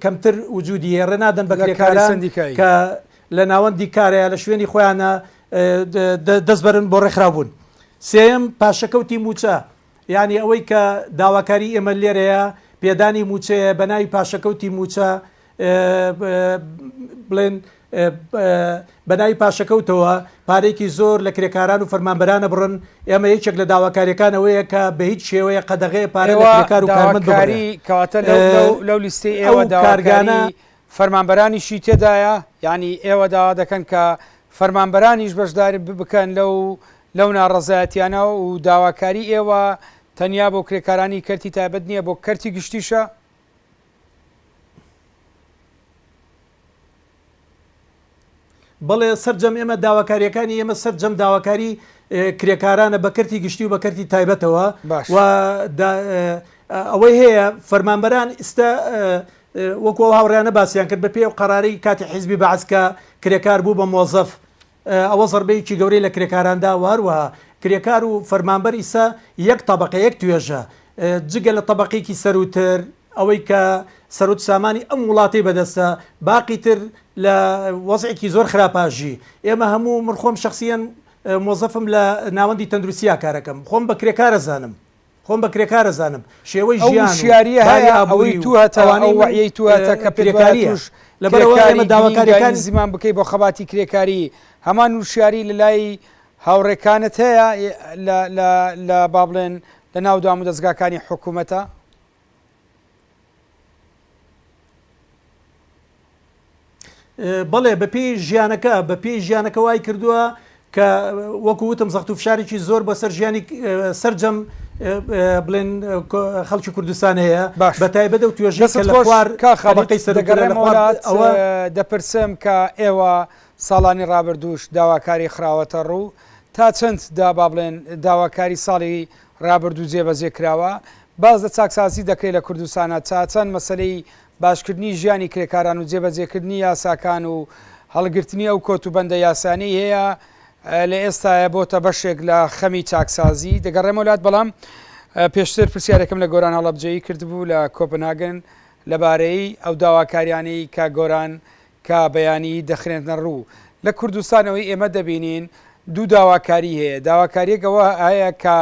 کەمتر وجودی هەیە، ڕێ نادەن بە کرێکاران کە لە ناوەندی کارە یا لە شوێنی خۆیانە دەست بەرن بۆ ڕێکخراوبوون. سێیەم، پاشەکەوتی مووچە، یانی ئەوەی کە داواکاری ئێمە لێرەیە پێدانی مووچەیە بە ناوی پاشەکەوتی مووچە بڵێن بە ناوی پاشەکەوتەوە پارەیەکی زۆر لە کرێکاران و فەرمانبەرانە بڕن ئێمە یەکێک لە داواکاریەکان ئەوەیە کە بە هیچ شێوەیە قەدەغەیە پارە لە کرێکار و کارمەند ببڕێ کەواتە لەو لیستەی ئێوە داواکارگانە فەرمانبەرانیشی تێدایە یعنی ئێوە داوا دەکەن کە فەرمانبەرانیش بەشداری بکەن لەو لەو ناڕەزایەتیانە و داواکاری ئێوە تەنیا بۆ کرێکارانی کەرتی تایبەت نییە بۆ کەرتی گشتیشە؟ بەڵێ سەرجەم ئێمە داواکاریەکانی ئێمە سەرجەم داواکاری کرێکارانە بە کەرتی گشتی و بە کەرتی تایبەتەوە و ئەوەی هەیە فەرمانبەران ئیستا وەکو ئەو هاوڕیانە باسییان کرد بە پێی ئەو قەرارەی کاتی حیزبی بەعس کە کرێکار بوو بە مۆزەف ئەوە زەربەیەکی گەورەی لە کرێکاران دا و هەروەها کرێکار و فەرمانبەر ئیستا یەک تەبەقە یەک توێژە جگە لە تەبەقێکی سەرووتر ئەوەی کە سەروت سامانی ئەم وڵاتەی بەدەستە باقی تر لە وەزعێکی زۆر خراپا ژی ئێمە هەموو من خۆم شەخسیەن مۆزەفم لە ناوەندی تەندروستیا کارەکەم خۆم بە کرێکارە زانم خۆم بە کرێکار ئەزانم شێوەی ئەو ژیان و وشیاریە باری هەیە ئەوەی ئابووری و تو هەتە ئەوانەی ئەو من وەعیەی تو هەتە کە پێت وایە کرێکارییە توش لەبەرئەوە کرێکاری ئێمە گرینگە داواکاریەکانی ئینزیمام بکەی بۆ خەباتی کرێکاری هەمان وشیاری لە لای هاوڕێکانت هەیە لە لە لە با بڵێن لە ناو دامودەزگاکانی حکوومەتە؟ بەڵێ بەپێی ژیانەکە بەپێی ژیانەکە وای کردووە کە وەکو وتم زەخت و فشارێکی زۆر بۆ سەر ژیانی سەرجەم بڵێن خەڵکی کوردستان هەیە باش بە تایبەت ئەو توێژەی کە دەستت لە خۆش خوار کاک خالید تەبەقەی سەرووترە لە دەگەڕێمەوە خوار لات ئەوە دەپرسم کە ئێوە ساڵانی ڕابردووش داواکاری خراوەتە ڕوو. تا چەند دا با بڵێن داواکاری ساڵی رابردوو جێبەجێ کراوە؟ باس لە چاکسازی دەکرێت لە کوردستانا تا چەند مەسەلەی باشکردنی ژیانی کرێکاران و جێبەجێکردنی یاساکان و هەڵگرتنی ئەو کۆتوبەندە یاسانەی هەیە لە ئێستایا بۆتە بەشێک لە خەمی چاکسازی؟ دەگەڕێمەوە لات بەڵام پێشتر پرسیارێکم لە گۆران هەڵەبجەیی کردبوو لە کۆپنهاگن لەبارەی ئەو داواکاریانەی کە گۆران کە بەیانی دەخرێنە ڕوو. لە کوردستان ئەوەی ئێمە دەبینین دوو داواکاری هەیە، داواکارییەک ئەوە هەیە کە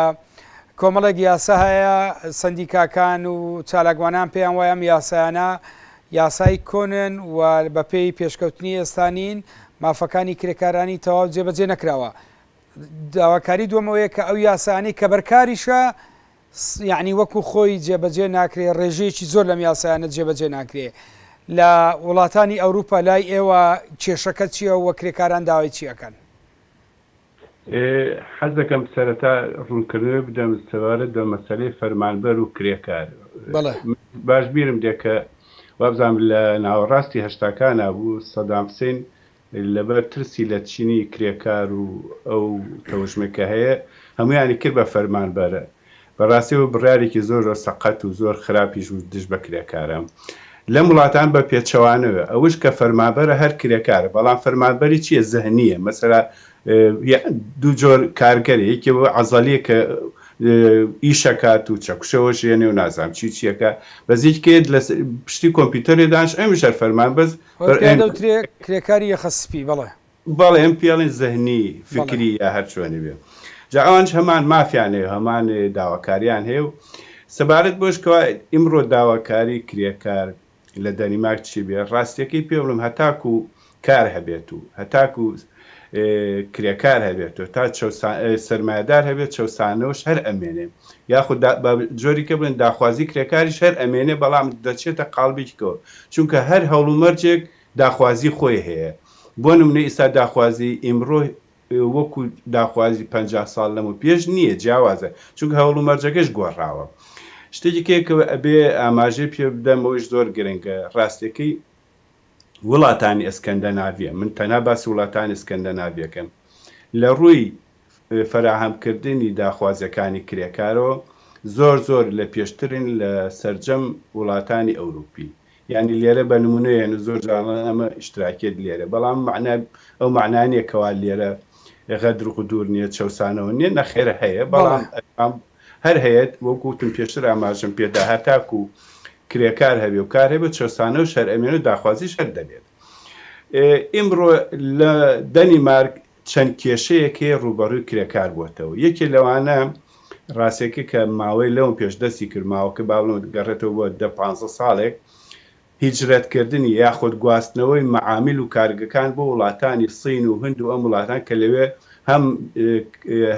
کۆمەڵێک یاسا هەیە سەندیکاکان و چالاکوانان پێیان وایە ئەم یاسایانە یاسای کۆنن و بەپێی پێشکەوتنی ئێستا نین، مافەکانی کرێکارانی تەواو جێبەجێ نەکراوە. داواکاری دووەم ئەوەیە کە ئەو یاسایانەی کە بەرکاریشە یەعنی وەکو خۆی جێبەجێ ناکرێ، ڕێژەیەکی زۆر لەم یاسایانە جێبەجێ ناکرێ. لە وڵاتانی ئەوروپا لای ئێوە کێشەکە چییە و کرێکاران داوای چی ئەکەن؟ حەز دەکەم سەرەتا ڕوونکردنەوەی بدەم سەبارەت بە مەسەلەی فەرمانبەر و کرێکار. بەڵێ. من باش بیرم دێ کە وابزانم لە ناوەڕاستی هەشتاکانا بوو سەدام حسین لەبەر ترسی لە چینی کرێکار و ئەو تەوژمەی کە هەیە هەموویانی کرد بە فەرمانبەر. بەڕاستی ئەوە بڕیارێکی زۆر زۆر سەقەت و زۆر خراپیش بوو دژ بە کرێکاران. لەم وڵاتان بە پێچەوانەوە ئەوش کە فەرمانبەرە هەر کرێکارە بەڵام فەرمانبەری چییە زهنییە مەسەلا دوو جۆر کارگەرە یەکێ عەزەلیە کە ئیشەکات و چەکوشە وەشێنێ و نازانم چی چیەکە بەس یەکێ لە پشتی کۆمپیوتەرێ دانش ئەمیش هەر فەرمان بەس هۆی پێیان دەوترێ کرێکاری یەخە سپی بەڵێ. بەڵێ ئەم پێڵێن زهنی فکری یا هەر چۆنی بێ جا ئەوانش هەمان مافیان هەیە هەمان داواکاریان هەیە و سەبارەت بۆش کەوا ئیمڕۆ داواکاری کرێکار لە دەنیمارک چی بێ ڕاستیەکەی پێ بڵێم هەتاکو کار هەبێت و هەتاکو کرێکار هەبێت و تا سەرمایەدار هەبێت چەوسانەوەش هەر ئەمێنێ یاخود بە جۆری کە بڵێن داخوازی کرێکاریش هەر ئەمێنێ بەڵام دەچێتە قاڵبێکی کەوە چونکە هەر هەوڵومەرجێک داخوازی خۆی هەیە بۆ نمونە ئیستا داخوازی ئیمڕۆ وەکو داخوازی 50 ساڵ لەمە پێش نییە جیاوازە چونکە هەوڵومەرجەکەش گۆڕاوە شتێکی کێ کە ئەبێ ئاماژەی پێ بدەم ئەویش زۆر گرنگە ڕاستەکەی وڵاتانی ئەسکەندەناڤیە من تەنها باسی وڵاتانی ئەسکەندەناڤیەکەم لە ڕووی فەراهەمکردنی داخوازیەکانی کرێکارەوە زۆر زۆر لە پێشترن لە سەرجەم وڵاتانی ئەوروپی یانی لێرە بە نمونە یەن زۆر جار ئەڵێن ئەمە ئیشتراکیەت لێرە بەڵام مەعنا ئەو مەعنا نیە کەوا لێرە غەدر و غدور نیە چەوسانەوە نیە نەخێر هەیە بەڵام هەر هەیە وەکو وتم پێشتر ئاماژەم پێدا هەتاکو کرێکار هەبێ و کار هەبێ چەوسانەوەش هەر ئەمێنێ و داخوازیش هەر دەبێت ئیمڕۆ لە دەنیمارک چەند کێشەیەک هەیە ڕووبەڕووی کرێکار بۆتەوە، یەکێ لەوانە ڕاستیەکە کە ماوەی لەوە پێش دەستی کرد، ماوەکە با بڵێم دەگەڕێتەوە بۆ دە پانزە ساڵێک، هیجرەتکردنی یاخود گواستنەوەی مەعامیل و کارگەکان بۆ وڵاتانی سین و هند و ئەم وڵاتان کە لەوێ هەم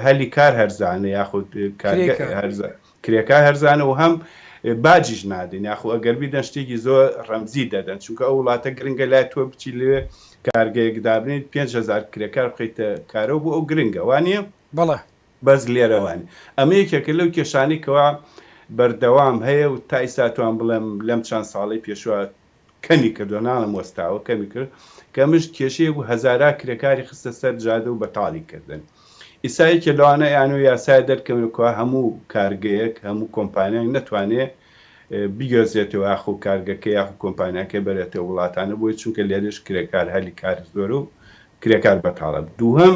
هەلی کار هەرزانە یاخود کارگە هەرزانە. کرێکار هەرزانە و هەم باجیش نادەن یاخو ئەگەر بیدەن شتێکی زۆر ڕەمزی دەدەن چونکە ئەو وڵاتە گرنگە لای تۆ بچی لەوێ کارگەیەک دابنێیت 5000 کرێکار بخەیتە کارەوە بۆ ئەو گرنگە وانیە؟ بەڵێ. بەس لێرە وانیە ئەمە یەکێکە لەو کێشانەی کەوا بەردەوام هەیە و تا ئیستا توان بڵێم لەم چەند ساڵەی پێشوە کەمی کردوە ناڵێم وەستاوە کەمی کرد کە ئەمەش کێشەیەک بوو هەزارا کرێکاری خستە سەر جادە و بەتاڵی کردن ئیستا یەکێ لەوانە یانۆ یاسایە دەرکەون کوا هەموو کارگەیەک هەموو کۆمپانیایەک نەتوانێ بگوێزێتەوە یاخو کارگەکە یاخو کۆمپانیاکەی بەرێتەوە وڵاتانە بۆی چونکە لێرەش کرێکار هەلی کار زۆرە و کرێکار بەتاڵە. دووهەم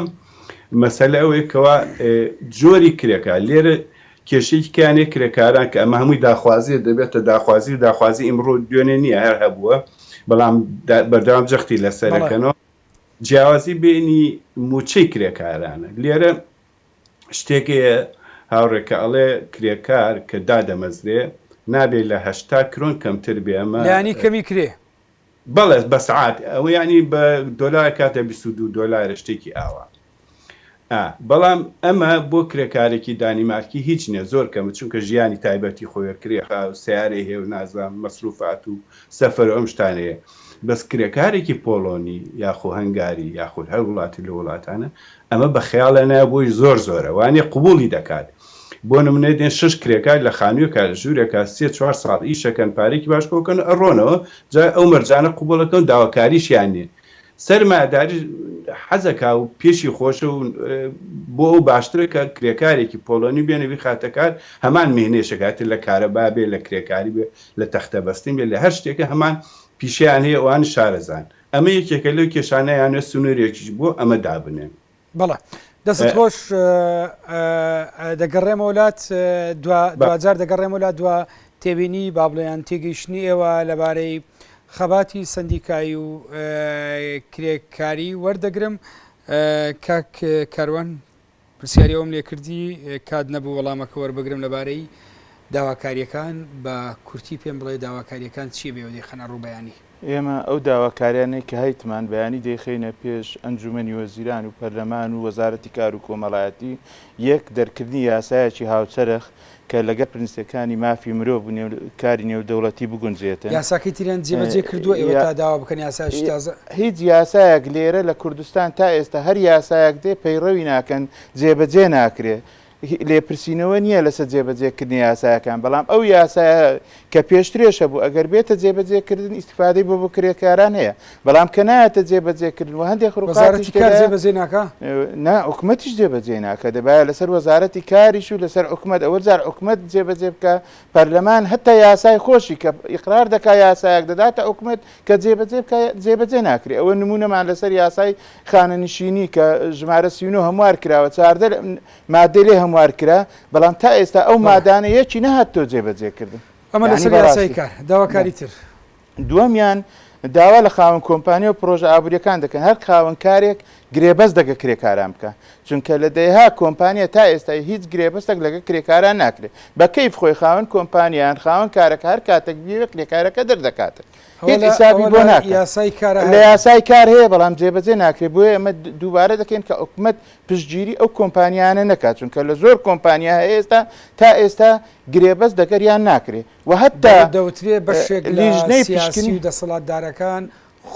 مەسەلە ئەوەیە کەوا جۆری کرێکار لێرە کێشەیەکی کەیان هەیە کرێکاران کە ئەمە هەمووی داخوازیە دەبێتە داخوازی و داخوازی ئیمڕۆ دوێنێ نییە هەر هەبووە بەڵام بەردەوام جەختی لەسەرەکەنەوە جیاوازی بینی موچەی کرێکارانە لێرە شتێک هەیە هاوڕێ کە ئەڵێ کرێکار کە دادەمەزرێ نابێ لە 80 کرۆن کەمتر بێ ئەمە لانی کەمی کرێ بەڵێ بە سەعات ئەوە یانی بە دۆلار کاتە 22 دۆلارە شتێکی ئاوا ئا بەڵام ئەمە بۆ کرێکارێکی دانیمارکی هیچ نییە زۆر کەمە چونکە ژیانی تایبەتی خۆیە کرێ سیارەی هەیە و نازانم مەسروفات و سەفەر و ئەم شتانەیە بەس کرێکارێکی پۆڵۆنی یاخۆ هەنگاری یاخود هەر وڵاتی لە وڵاتانە ئەمە بە خەیاڵە نایە بۆی زۆر زۆرە وانیە قبوڵی دەکات بۆ نمونە دێن شەش کرێکار لە خانوێکا لە ژوورێکا سێ چوار ساڵ ئیشەکەن پارەیەکی باش کۆکەن و ئەڕۆنەوە جا ئەو مەرجانە قبوڵەکەن داواکاریشیان نیە سەرمایەداریش. حەزەکا و پێشی خۆشە و بۆ ئەو باشترە کە کرێکارێکی پۆڵۆنی بێنێ بیخاتە کار هەمان میهنەیش ئەکا ئیتر لە کارەبا بێ لە کرێکاری بێ لە تەختە بەستن بێ لە هەر شتێکە هەمان پیشەیان هەیە ئەوان شارەزان ئەمە یەکێکە لەو کێشانە یانە سنوورێکیش بۆ ئەمە دابنێن. بەڵێ دەستت خۆش دەگەڕێمەوە لات دواجار دەگەڕێمەوە لات دوا تێبینی با بڵێیان تێگەیشتنی ئێوە لەبارەی خەباتی سەندیکایی و کرێکاری وەردەگرم کاک کاروان پرسیاری ئەوم لێ کردی کات نەبوو وەڵامەکە وەربگرم لەبارەی داواکاریەکان بە کورتی پێم بڵێ داواکاریەکان چیە بێوە دەیخەنە ڕوو بەیانی. ئێمە ئەو داواکاریانەی کە هەیتمان بەیانی دەیخەینە پێش ئەنجومەنی وەزیران و پەرلەمان و وەزارەتی کار و کۆمەڵایەتی، یەک، دەرکردنی یاسایەکی هاوچەرخ کە لەگەڵ پرنسیەکانی مافی مرۆڤ و کاری نێودەوڵەتی بگونجێتن. یاساکەی تریان جێبەجێ کردووە ئێوە تا داوا بکەن یاسایەکی تازە؟ هیچ یاسایەک لێرە لە کوردستان تا ئێستا هەر یاسایەک دێ پەیڕەوی ناکەن، جێبەجێ ناکرێ. لێپرسینەوە نییە لەسەر جێبەجێکردنی یاسایەکان، بەڵام ئەو یاسایە کە پێشترێش هەبوو ئەگەر بێتە جێبەجێکردن ئیستیفادەی بۆ بۆ کرێکاران هەیە، بەڵام کە نایەتە جێبەجێکردن و هەندێک خروقاتیش وەزارەتی کار تێدایە، جێبەجێ ناکا؟ نا حکومەتیش جێبەجێی ناکا، دەبایە لەسەر وەزارەتی کاریش و لەسەر حکومەت ئەوە جار حکومەت جێبەجێ بکا، پەرلەمان هەتا یاسای خۆشی کە ئیقرار دەکا یاسایەک دەداتە حکومەت کە جێبەجێ بکا جێبەجێ ناکرێ، ئەوە نموونەمان لەسەر یاسای خانەنشینی کە ژمارە 39 هەموار کراوە 14 مادەی لێ هەموار کرا بەڵام تا ئێستا ئەو مادانە یەکی نەهاتۆ جێبەجێکردن. ئەمە لەسەر یاسای کار داواکاری تر. دووەمیان داوا لە خاوەن کۆمپانیا و پرۆژە ئابووریەکان دەکەن هەر خاوەن کارێک گرێبەست دەگە کرێکاران بکە چونکە لە دەیها کۆمپانیا تا ئێستا هیچ گرێبەستێک لەگە کرێکاران ناکرێت بە کەیف خۆی خاوەن کۆمپانیان خاوەن کارەکە هەر کاتێک بیەوێ کرێکارەکە دەردەکاتن هیچ حیسابی بۆ ناکات. یاسای کارە لە یاسای کار هەیە بەڵام جێبەجێ ناکرێت بۆیە ئێمە دووبارە دەکەین کە حکومەت پشتگیری ئەو کۆمپانیانە نەکات چونکە لە زۆر کۆمپانیا هەیە ئێستا تا ئێستا گرێبەست دەگەریان ناکرێت و هەتا دەوترێ بەشێک لە لیژنەی سیاسی پشکنین و دەسەڵاتدارەکان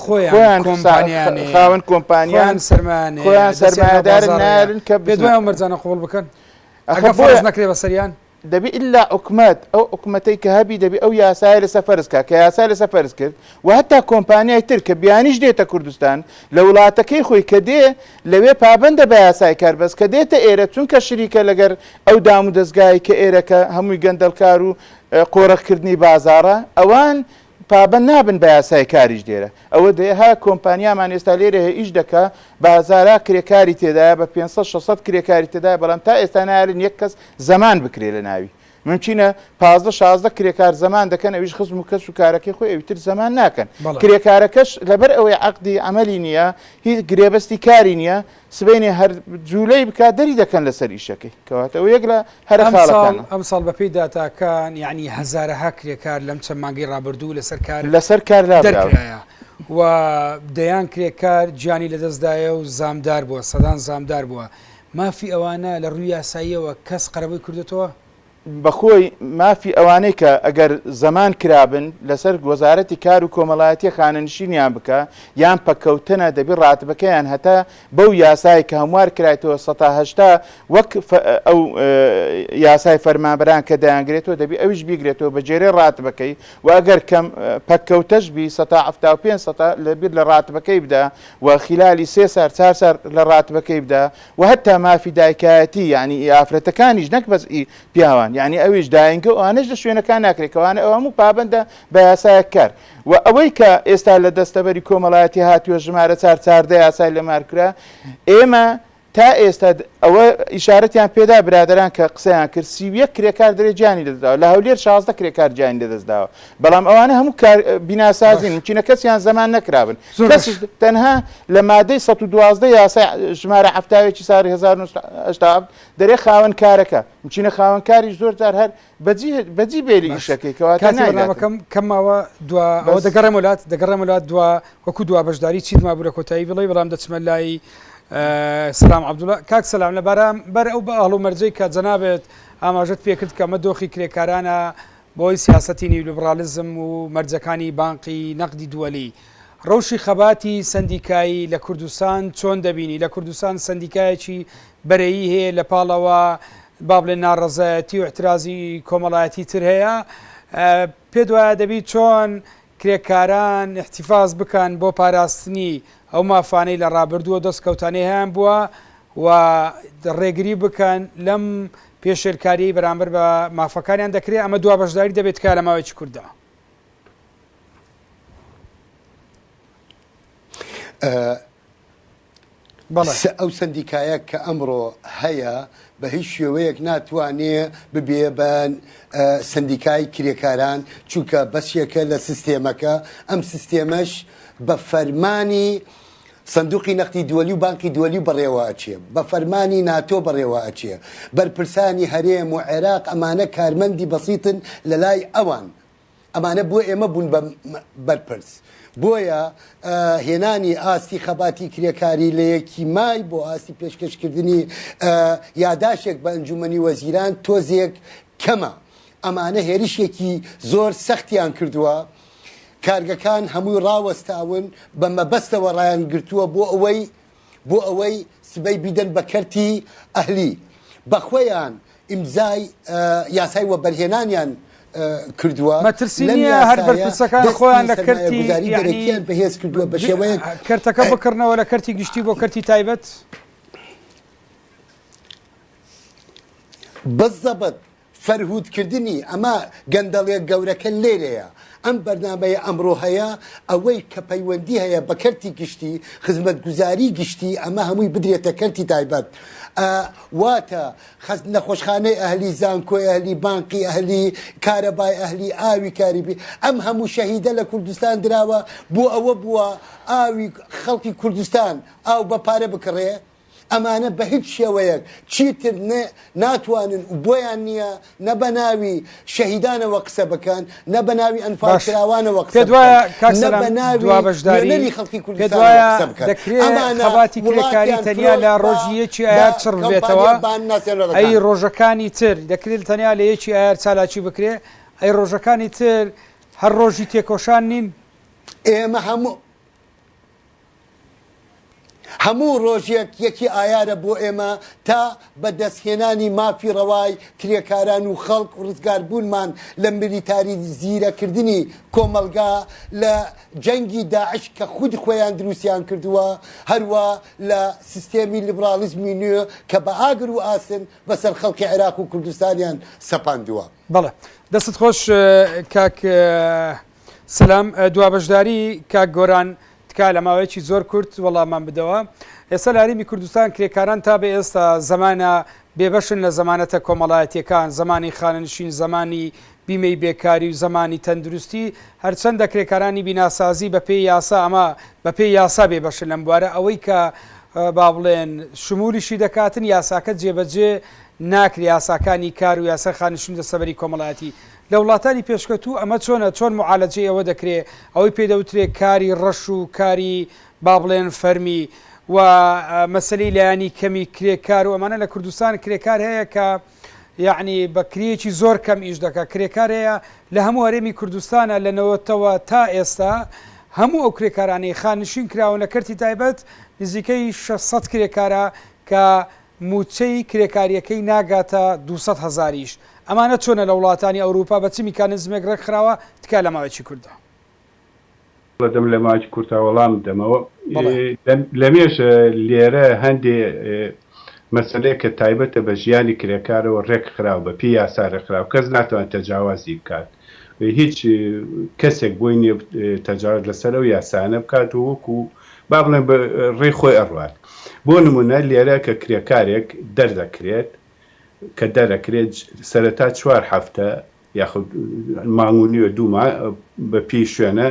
خۆیان خۆیان کۆمپانیان هەیە خاوەن کۆمپانیان خۆیان سەرمایان هەیە خۆیان دەستیان ناو سەرمایەدارن بازاڕ هەیە نایەرن کە پێت بزنە وایە ئەو مەرجانە قبوڵ بکەن ئەخە ئەگەر بۆیە فەرز نەکرێ بەسەریان؟ دەبی ئیلا حکومەت ئەو حکومەتەی کە هەبی دەبی ئەو یاسایە لەسەر فەرز کا کە یاسای لەسەر فەرز کرد و هەتا کۆمپانیای تر کە بیانیش دێتە کوردستان لە وڵاتەکەی خۆی کە دێ لەوێ پابەندە بە یاسای کار بەس کە دێتە ئێرە چونکە شریکە لەگەر ئەو دام و دەزگای کە ئێرە کە هەمووی گەندەڵکار و قۆرخکردنی بازاڕە ئەوان پابەند نابن بە یاسای کاریش لێرە ئەوە دەیەها کۆمپانیامان ئێستا لێرە هەیە ئیش دەکا بە هەزارا کرێکاری تێدایە بە 500 600 کرێکاری تێدایە بەڵام تا ئێستا نایەلن یەک کەس زەمان بکرێ لە ناوی ممکینە 15 16 کرێکار زەمان دەکەن ئەویش خزم و کەس و کارەکەی خۆی ئەوی تر زەمان ناکەن بەڵێ. کرێکارەکەش لەبەر ئەوەی عەقدی عەمەلی نییە هیچ گرێبەستی کاری نییە سبەینێ هەر جولەی بکات دەری دەکەن لەسەر ئیشەکەی کەواتە ئەوە یەک لە هەرە ئەمساڵ خاڵەکانە. ئەمساڵ بەپێی داتاکان یەعنی هەزارەها کرێکار لەم چەند مانگەی ڕابردوو لەسەر کار لەسەر کار لابراون. دەرکرایە و دەیان کرێکار گیانی لەدەستدایە و زامدار بووە سەدان زامدار بووە مافی ئەوانە لە ڕووی یاساییەوە کەس قەرەبووی کردۆتەوە؟ بەخۆی مافی ئەوانەی کە ئەگەر زەمان کرابن لەسەر وەزارەتی کار و کۆمەڵایەتی خانەنشینیان بکا یان پەککەوتنە دەبی ڕاتبەکەیان هەتا بەو یاسای کە هەموار کرایتەوە سەتا 80 وەک ئەو یاسای فەرمانبەران کە دەیانگرێتەوە دەبی ئەویش بیگرێتەوە بە جێرەی ڕاتبەکەی و ئەگەر کەم پەککەوتەش بی سەتا 75 سەتا لەبیر لە ڕاتبەکەی بدا و خلالی سێ سار چار سار لە ڕاتبەکەی بدا وە هەتا مافی دایکایەتی یانی ئی ئافرەتەکانیش نەک بەس ئی پیاوان یانی ئەویش داینگە و ئەوانەش لە شوێنەکان ناکرێت کەوانە ئەو هەموو پابەندە بە یاسایەک کار و ئەوەی کە ئێستا لە دەستەبەری کۆمەڵایەتی هاتووە ژمارە چار 14 یاسای لە مارکرا ئێمە تا ئێستا ئەوە ئیشارەتیان پێدا برادەران کە قسەیان کرد 31 کرێکار دەرێ گیانی لەدەستداوە لە هەولێر 16 کرێکار گیانی لەدەستداوە بەڵام ئەوانە هەموو کار بیناسازین ممکنە کەسیان زەمان نەکرابن زۆر کەس باش. تەنها لە مادەی 112 یاسای ژمارە 71 ساڵی 1987 دەرێ خاوەن کارەکە مچینە خاوەن کاریش زۆر جار هەر بەجی بەجی بێلی باش. ئیشەکەی کەواتە کاتی نایداتن بەرنامەکەم کەم ماوە دوا ئەوە بەس دەگەڕێمەوە لات دەگەڕێمەوە لات دوا وەکو دوا بەشداری چیت مابوو لە کۆتایی بڵێی بەڵام دەچمە لای اه، سەلام عەبدوڵا کاک سەلام لە بەرامبەر ئەو هەڵومەرجەی کە جەنابت ئاماژەت پێکرد کە ئەمە دۆخی کرێکارانە بەهۆی سیاسەتی نیولیبڕالیزم و مەرجەکانی بانقی نەقدی دووەلی، ڕەوشی خەباتی سەندیکایی لە کوردستان چۆن دەبینی؟ لە کوردستان سەندیکایەکی بەرەیی هەیە لە پاڵەوە با بڵێن ناڕەزایەتی و ئیعترازی کۆمەڵایەتی تر هەیە، پێت وایە دەبی چۆن کرێکاران ئیحتیفاز بکەن بۆ پاراستنی ئەو مافانەی لە ڕابردوو و دەستکەوتانەی هەیان بووە و ڕێگری بکەن لەم پێشێلکاریەی بەرامبەر بە مافەکانیان دەکرێت ئەمە دوا بەشداری دەبێت تکایە لە ماوەیەکی کورتدا. بەڵێ. ئەو سەندیکایە کە ئەمڕۆ هەیە بە هیچ شێوەیەک ناتوانێ ببێ بە سەندیکای کرێکاران چونکە بەشێکە لە سیستێمەکە، ئەم سیستێمەش بە فەرمانی سندوقی نەقدی دوەلی و بانقی دوەلی بەڕێوە ئەچێ، بە فەرمانی ناتۆ بەڕێوە ئەچێ، بەرپرسانی هەرێم و عێراق ئەمانە کارمەندی بەسیتن لەلای ئەوان، ئەمانە بۆ ئێمە بوون بە بەرپرس. بۆیە هێنانی ئاستی خەباتی کرێکاری لە یەکی مای بۆ ئاستی پێشکەشکردنی یاداشێک بە ئەنجومەنی وەزیران تۆزێک کەمە. ئەمانە هێرشێکی زۆر سەختیان کردووە. کارگەکان هەمووی ڕاوەستاون، بە مەبەستەوە ڕایانگرتووە بۆ ئەوەی بۆ ئەوەی سبەی بیدەن بە کەرتی ئەهلی. بەخۆیان ئیمزای یاسای وەبەرهێنانیان کردووە، مەترسی لەم نییە هەر یاسایە بەرپرسەکان دەستی خۆیان لە کەرتی سەرمایەگوزاری یەعنی دەرەکییان بەهێز کردووە بە شێوەیەک کەرتەکە بکڕنەوە لە کەرتی گشتی بۆ کەرتی تایبەت؟ بزەبت فەرهود کردنی ئەمە گەندەڵیە گەورەکە لێرەیە ئەم بەرنامەیە ئەمڕۆ هەیە ئەوەی کە پەیوەندی هەیە بە کەرتی گشتی خزمەتگوزاری گشتی ئەمە هەمووی بدرێتە کەرتی تایبەت واتە خەست نەخۆشخانەی ئەهلی زانکۆی ئەهلی بانقی ئەهلی کارەبای ئەهلی ئاوی کاریبی ئەم هەموو شەهیدە لە کوردستان دراوە بۆ ئەوە بووە ئاوی خەڵکی کوردستان ئاو بە پارە بکڕێ ئەمانە بە هیچ شێوەیەک چیتر نە ناتوانن و بۆیان نییە نە بە ناوی شەهیدانەوە قسە بکەن، نە بە ناوی باش ئەنفالکراوانەوە قسە پێت بکەن، وایە کاک نە سەلام بە ناوی دوا بەشداری نوێنەری خەڵکی پێت کوردستانەوە وایە قسە بکەن. دەکرێ ئەمانە خەباتی کرێکاری وڵاتیان تەنیا فرۆشت لە بە ڕۆژی یەکی بە ئایار چڕ کۆمپانیە ببێتەوە ئەی ناسیۆنالەکان. ڕۆژەکانی تر دەکرێت تەنیا لە یەکی ئایار چالاکی بکرێ ئەی ڕۆژەکانی تر هەر ڕۆژی تێکۆشان نین؟ ئێمە هەموو. هەموو ڕۆژێک یەکی ئایارە بۆ ئێمە تا بە دەستهێنانی مافی ڕەوای کرێکاران و خەڵک و ڕزگاربوونمان لە میلیتاریزیرەکردنی کۆمەڵگا لە جەنگی داعش کە خودی خۆیان دروستیان کردووە هەروا لە سیستێمی لیبراڵیزمی نوێ کە بە ئاگر و ئاسن بەسەر خەڵکی عێراق و کوردستانیان سەپاندووە. بەڵێ دەستت خۆش کاک سلام دوا بەشداری کاک گۆران تکایە لە ماوەیەکی زۆر کورت وەڵاممان بدەوە ئێستا لە هەرێمی کوردستان کرێکاران تا بە ئێستا زەمانە بێبەشن لە زەمانەتە کۆمەڵایەتیەکان زەمانی خانەنشین زەمانی بیمەی بێکاری و زەمانی تەندروستی هەرچەندە کرێکارانی بیناسازی بە پێی یاسا ئەمە بە پێی یاسا بێبەشن لەم بوارە ئەوەی کە با بڵێن شمولیشی دەکاتن یاساکە جێبەجێ ناکرێ یاساکانی کار و یاسای خانەنشین و دەستەبەری کۆمەڵایەتی لە وڵاتانی پێشکەوتوو ئەمە چۆنە؟ چۆن موعالەجەی ئەوە دەکرێ؟ ئەوەی پێی دەوترێ کاری ڕەش و کاری با بڵێن فەرمی و مەسەلەی لایەنی کەمی کرێکار و ئەمانە لە کوردستان کرێکار هەیە کە یەعنی بە کرێیەکی زۆر کەم ئیش دەکا کرێکار هەیە لە هەموو هەرێمی کوردستانە لە نەوەتەوە تا ئێستا هەموو ئەو کرێکارانەی خانشین کراون لە کەرتی تایبەت نزیکەی 600 کرێکارە کە مووچەی کرێکارییەکەی ناگاتە 200 هەزاریش، ئەمانە چۆنە لە وڵاتانی ئەوروپا بە چ میکانزمێک ڕێکخراوە، تکایە لە ماوەیەکی کورتدا. دەم لە ماوەیەکی کورتا وەڵام بدەمەوە. بەڵێ. لەمێژە لێرە هەندێ مەسەلەیە کە تایبەتە بە ژیانی کرێکارەوە ڕێکخراو بە پێی یاسا ڕێکخراو کەس ناتوانێت تەجاوازی بکات هیچ کەسێک بۆی نییە تەجاوز لەسەر ئەو یاسایانە بکات و وەکو با بڵێن بە ڕێی خۆی ئەڕوات بۆ نمونە لێرە کە کرێکارێک دەردەکرێت کە دەرەکرێت سەرەتا چوار هەفتە یاخود مانگ و نیوە دوو مانگ بە پێی شوێنە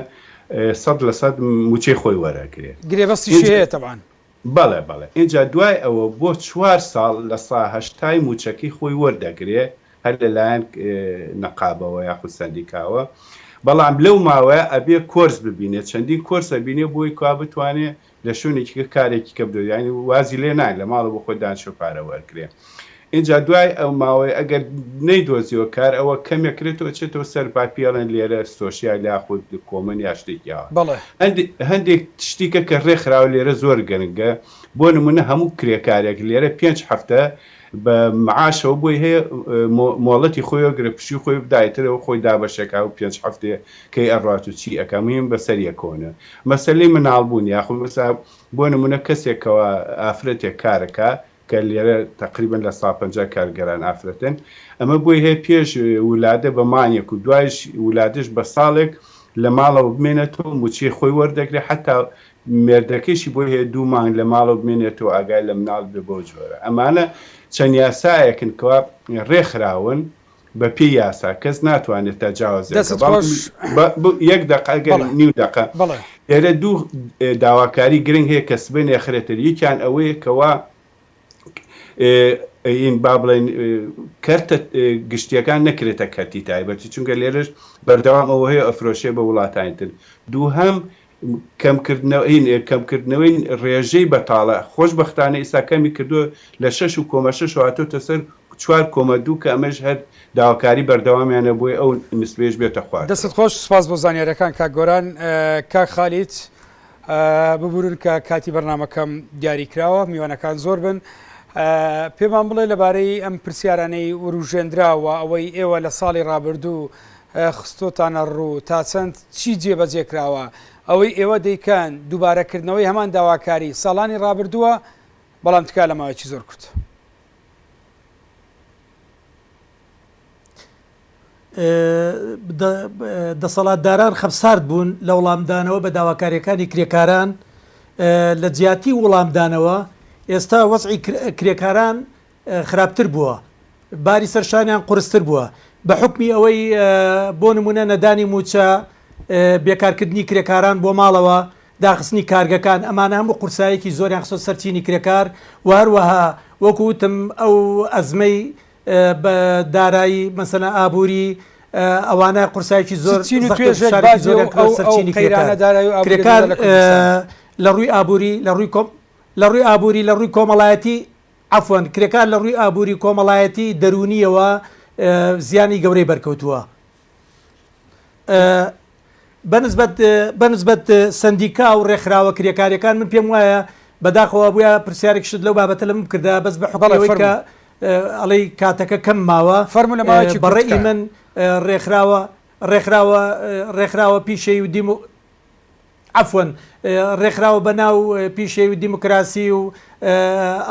100% موچەی خۆی وەرەگرێت گرێبەستیشی هەیە تەبعەن. بەڵێ بەڵێ ئینجا دوای ئەوە بۆ چوار ساڵ لە سا هەشتای موچەکەی خۆی وەردەگرێ هەر لە لایەن نەقابەوە یاخود سەندیکاوە بەڵام لەو ماوەیە ئەبێ کۆرس ببینێ چەندین کۆرس ئەبینێ بۆی کوا بتوانێ لە شوێنێکی کە کارێکی کە بدۆزێ یانی وازی لێ نایە لە ماڵەوە بۆ خۆی دانیشێ و پارە وەرگرێ ئینجا دوای ئەو ماوەیە ئەگەر نەیدۆزیەوە کار ئەوە کەمێک کرێتەوە ئەچێتەوە سەر با پێڵێن لێرە سۆشیال یاخود کۆمن یا شتێکی ئاوا بەڵێ. هەندێک هەندێک شتیکە کە ڕێکخراوە لێرە زۆر گرنگە بۆ نمونە هەموو کرێکارێک لێرە پێنج هەفتە. بە معاشەوە بۆی هەیە مۆڵەتی خۆی وەگرێ پشوی خۆی بدا ئیتر ئەوە خۆی دابەشێکا و پێنج هەفتەیە کەی ئەڕوات و چی ئەکا مهم بەسەر یەکەوە مەسەلەی مناڵ بوون یاخود مەسا بۆ نمونە کەسێک کەوا ئافرەتێک کارەکا کە لێرە تەقریبەن 50% کارگەران ئافرەتن ئەمە بۆی هەیە پێش ولادە بە مانگێک و دوایش ولادەش بە ساڵێک لە ماڵەوە بمێنێتەوە موچەی خۆی وەردەگرێ حەتا مێردەکەیشی بۆی هەیە دوو مانگ لە ماڵەوە بمێنێتەوە ئاگای لە مناڵ بێ بەو جۆرە ئەمانە چەند یاسایەکن کەوا ڕێکخراون بە پێی یاسا کەس ناتوانێت تەجاوزێک دەستت خۆش یەک دەقە ئەگەر بەڵێ نیو دەقە بەڵێ. لێرە دوو داواکاری گرنگ هەیە کە سبەینێ ئەخرێتە یەکیان ئەوەیە کەوا این با بڵێن کەرتە گشتیەکان نەکرێتە کەرتی تایبەتی چونکە لێرەش بەردەوام ئەوە هەیە ئەفرۆشێ بە وڵاتانی تر دووهەم کەمکردنەوەی ڕێژەی بەتاڵە خۆشبەختانە ئیستا کەمی کردووە لە شەش و کۆمە شەش هاتۆتە سەر چوار کۆمە دوو کە ئەمەش هەر داواکاری بەردەوامیانە بۆی ئەو نسبەیەش بێتە خوارترەوە. دەستت خۆش سوپاس بۆ زانیاریەکان کاک گۆران. کاک خالید ببورن کە کاتی بەرنامەکەم دیاری کراوە میوانەکان زۆر بن پێمان بڵێ لەبارەی ئەم پرسیارانەی وروژێنراوە ئەوەی ئێوە لە ساڵی ڕابردوو خستۆتانە ڕوو تا چەند چی جێبەجێ کراوە ئەوەی ئێوە دەیکەن دووبارەکردنەوەی هەمان داواکاری ساڵانی ڕابردووە بەڵام تکا لە ماوەیەکی زۆر کورت. دەسەڵاتداران خەمسارد بوون لە وڵامدانەوە بە داواکارییەکانی کرێکاران، لە جیاتی وڵامدانەوە ئێستا وەزعی کرێکاران خراپتر بووە، باری سەر شانیان قورستر بووە، بە حوکمی ئەوەی بۆ نموونە نەدانی مووچە، بێکارکردنی کرێکاران بۆ ماڵەوە، داخستنی کارگەکان، ئەمانە هەموو قورساییەکی زۆریان خستۆتە سەر چینی کرێکار و هەروەها وەکو وتم ئەو ئەزمەی بە دارایی مەسەلەن ئابووری ئەوانە قورسایەکی چ زۆر چین و زەخت و توێژێک فشارێکی باجی زۆریان ئەو کردووە ئەو سەر ئەو چینی کرێکار قەیرانە دارایی و ئابووریە کرێکار دەدا لە کوردستان؟ لە ڕووی ئابووری لە ڕووی کۆم لە ڕووی ئابووری لە ڕووی کۆمەڵایەتی عەفوەن کرێکار لە ڕووی ئابووری کۆمەڵایەتی دەروونیەوە زیانی گەورەی بەرکەوتووە. بەنسبەت بەنسبەت سەندیکا و ڕێکخراوە کرێکاریەکان من پێم وایە بەداخەوە بووە پرسیارێکشت لەو بابەتە لە من بکردا بەس بە حوکمی بەڵێ ئەوەی کە فەرموو. ئەڵێی کاتەکە کەم ماوە فەرموو لە ماوەیەکی بە کورت ڕەئی تکایە. من ڕێکخراوە ڕێکخراوە ڕێکخراوە پیشەیی و دیمو عەفوەن ڕێکخراوە بە ناو پیشەیی و دیموکراسی و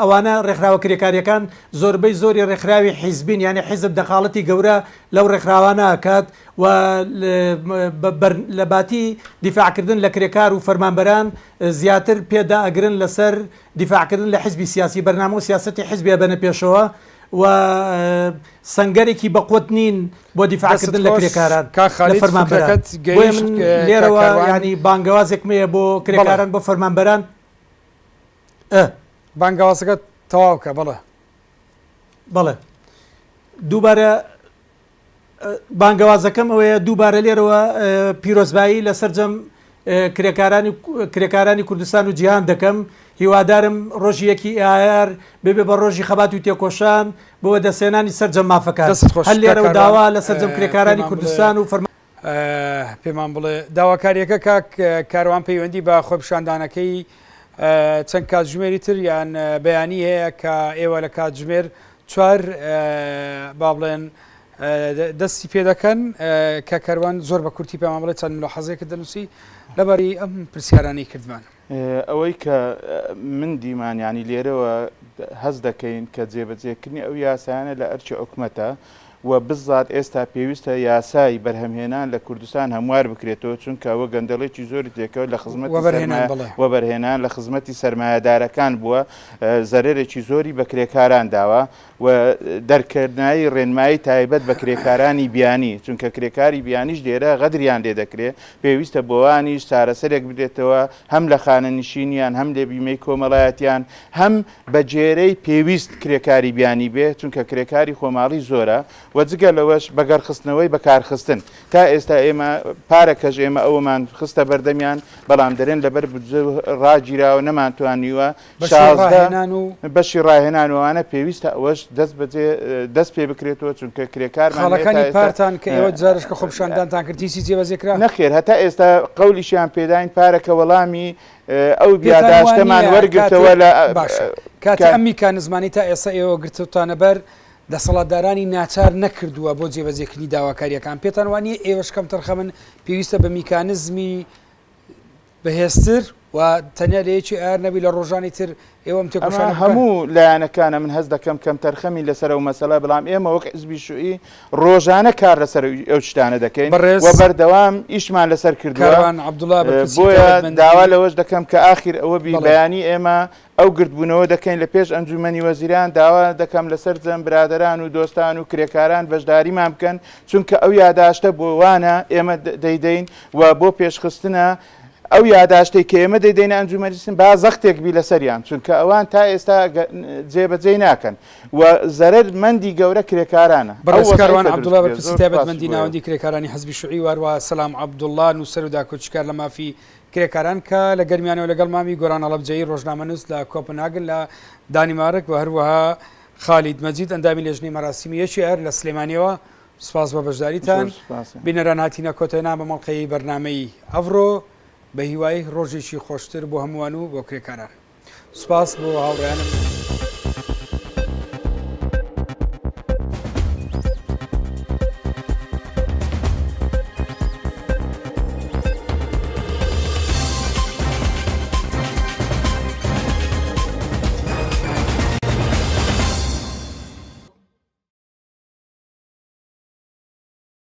ئەوانە ڕێکخراوە کرێکاریەکان زۆربەی زۆری ڕێکخراوی حیزبین یانی حیزب دەخاڵەتی گەورە لەو ڕێکخراوانە ئەکات و لە باتی دیفاعکردن لە کرێکار و فەرمانبەران زیاتر پێدائەگرن لەسەر دیفاعکردن لە حیزبی سیاسی بەرنامە و سیاسەتی حیزبی ئەبەنە پێشەوە و سەنگەرێکی بەقوەت نین بۆ دیفاع دەستت کردن لە خۆش کرێکاران کاک لە خالید فەرمانبەران فکرەکەت بۆیە گەیشت من کاک لێرەوە کاروان یانی بانگەوازێکم هەیە بۆ بەڵێ کرێکاران بۆ فەرمانبەران ئە. بانگەوازەکەت تەواو کە بەڵێ. بەڵێ دووبارە بانگەوازەکەم ئەوەیە دووبارە لێرەوە پیرۆزبایی لە سەرجەم کرێکارانی کرێکارانی کوردستان و جیهان دەکەم هیوادارم ڕۆژی یەکی ئایار ببێ بە ڕۆژی خەبات و تێکۆشان بۆ وەدەستهێنانی سەرجەم مافەکان دەستت خۆش هەر کاک لێرەوە کاروان داوا لە سەرجەم کرێکارانی پێمان بڵێ کوردستان و فەرمان پێمان بڵێ داواکاریەکە کاک کاروان پەیوەندی بە خۆپیشاندانەکەی چەند کاتژمێری تر یان بەیانی هەیە کە ئێوە لە کاتژمێر چوار با بڵێن دەستی پێ دەکەن کە کەروان زۆر بە کورتی پێمان بڵێ چەند ملۆحەزێکت دەنووسی لەباری ئەم پرسیارانەی کردمان. ئەوەی کە من دیمان یانی لێرەوە هەست دەکەین کە جێبەجێکردنی ئەو یاسایانە لە ئەرکی حکومەتە و بزات ئێستا پێویستە یاسای بەرهەمهێنان لە کوردستان هەموار بکرێتەوە چونکە ئەوە گەندەڵێکی زۆری تێکەوت لە خزمەتی وەبەرهێنان بەڵێ. وەبەرهێنان لە خزمەتی سەرمایەدارەکان بووە زەرەرێکی زۆری بە کرێکاران داوە و دەرکردنای ڕێنمایی تایبەت بە کرێکارانی بیانی، چونکە کرێکاری بیانیش لێرە غەدریان لێ دەکرێ، پێویستە بۆوانیش چارەسەرێک بدرێتەوە هەم لە خانەنشینیان هەم لە بیمەی کۆمەڵایەتیان هەم بە گێرەی پێویست کرێکاری بیانی بێ، چونکە کرێکاری خۆماڵی زۆرە و جگە لەوەش بەگەڕخستنەوەی بەکارخستن تا ئێستا ئێمە پارەکەش ئێمە ئەوەمان خستە بەردەمیان بەڵام دەرێن لەبەر بودجە ڕاگیراوە نەمانتوانیوە بەشی 16 ڕاهێنان و بەشی ڕاهێنان و ئەوانە پێویستە ئەوەش دەست بەجێ دەست پێ بکرێتەوە چونکە کرێکارمان هەیە تا خاڵەکانی ئێستا پارتان کە ئێوە جارش کە خۆپیشاندانتان کرد هیچی جێبەجێ کرا؟ نەخێر هەتا ئێستا قەولیشیان پێداین پارەکە وەڵامی ئەو پێتان وا یاداشتەمان نییە وەرگرتەوە کاتێک لە باشە. کاتێ ئەم میکانزمانەی تا ئێستا ئێوە گرتوتانە بەر دەسەڵاتدارانی ناچار نەکردووە بۆ جێبەجێکردنی داواکارییەکان، پێتان وا نییە ئێوەش کەمتەرخەمن پێویستە بە میکانزمی بەهێزتر و تەنیا لە یەکی ئایار نەبی لە ڕۆژانی تر ئێوە ئەم ئەمە تێکۆشانە بکەن؟ هەموو لایەنەکانە من هەست دەکەم کەمتەرخەمین لەسەر ئەو مەسەلە بەڵام ئێمە وەک حزبی شوعی ڕۆژانە کار لەسەر ئەو شتانە دەکەین بەڕێز و بەردەوام ئیشمان لەسەر کردووە کاروان عەبدوڵا بەرپرسی بۆیە تایبەتمەندی داوا لەوەش دەکەم کە ئاخیر ئەوە بی بەڵێ. بەیانی ئێمە ئەو گردبوونەوە دەکەین لە پێش ئەنجوومەنی وەزیران، داوا دەکەم لە سەرجەم برادەران و دۆستان و کرێکاران بەشداریمان بکەن، چونکە ئەو یاداشتە بۆ وانە ئێمە دەیدەین و بۆ پێشخستنە، ئەو یاداشتەی کە ئێمە دەیدەینە ئەنجوومەنی با زەختێک بی لەسەریان، چونکە ئەوان تا ئێستا جێبەجێی ناکەن و زەرەر مەندی گەورە کرێکارانە. ئەو بەڕێز وەزعەی کاروان کە دروست عەبدوڵا کرێ. بەرپرسی زۆر سوپاسی تایبەتمەندی بۆ ئێوە. ناوەندی کرێکارانی حزبی شوعی و هەروەها سەلام عەبدوڵا نووسەر و داکۆکیکار لە مافی کرێکاران کە لە گەرمیانەوە لەگەڵ مامی گۆران هەڵەبجەیی ڕۆژنامەنووس لە کۆپنهاگن لە دانیمارک و هەروەها خالید مەجید ئەندامی لێژنەی مەراسیمی یەکی ئایار لە سلێمانیەوە سوپاس بۆ بەشداریتان زۆر سوپاس. بینەران هاتینە کۆتاینا بە مەڵقەی بەرنامەی ئەڤڕۆ بە هیوای ڕۆژێکی خۆشتر بۆ هەمووان و بۆ کرێکاران سوپاس بۆ هاوڕێیانم.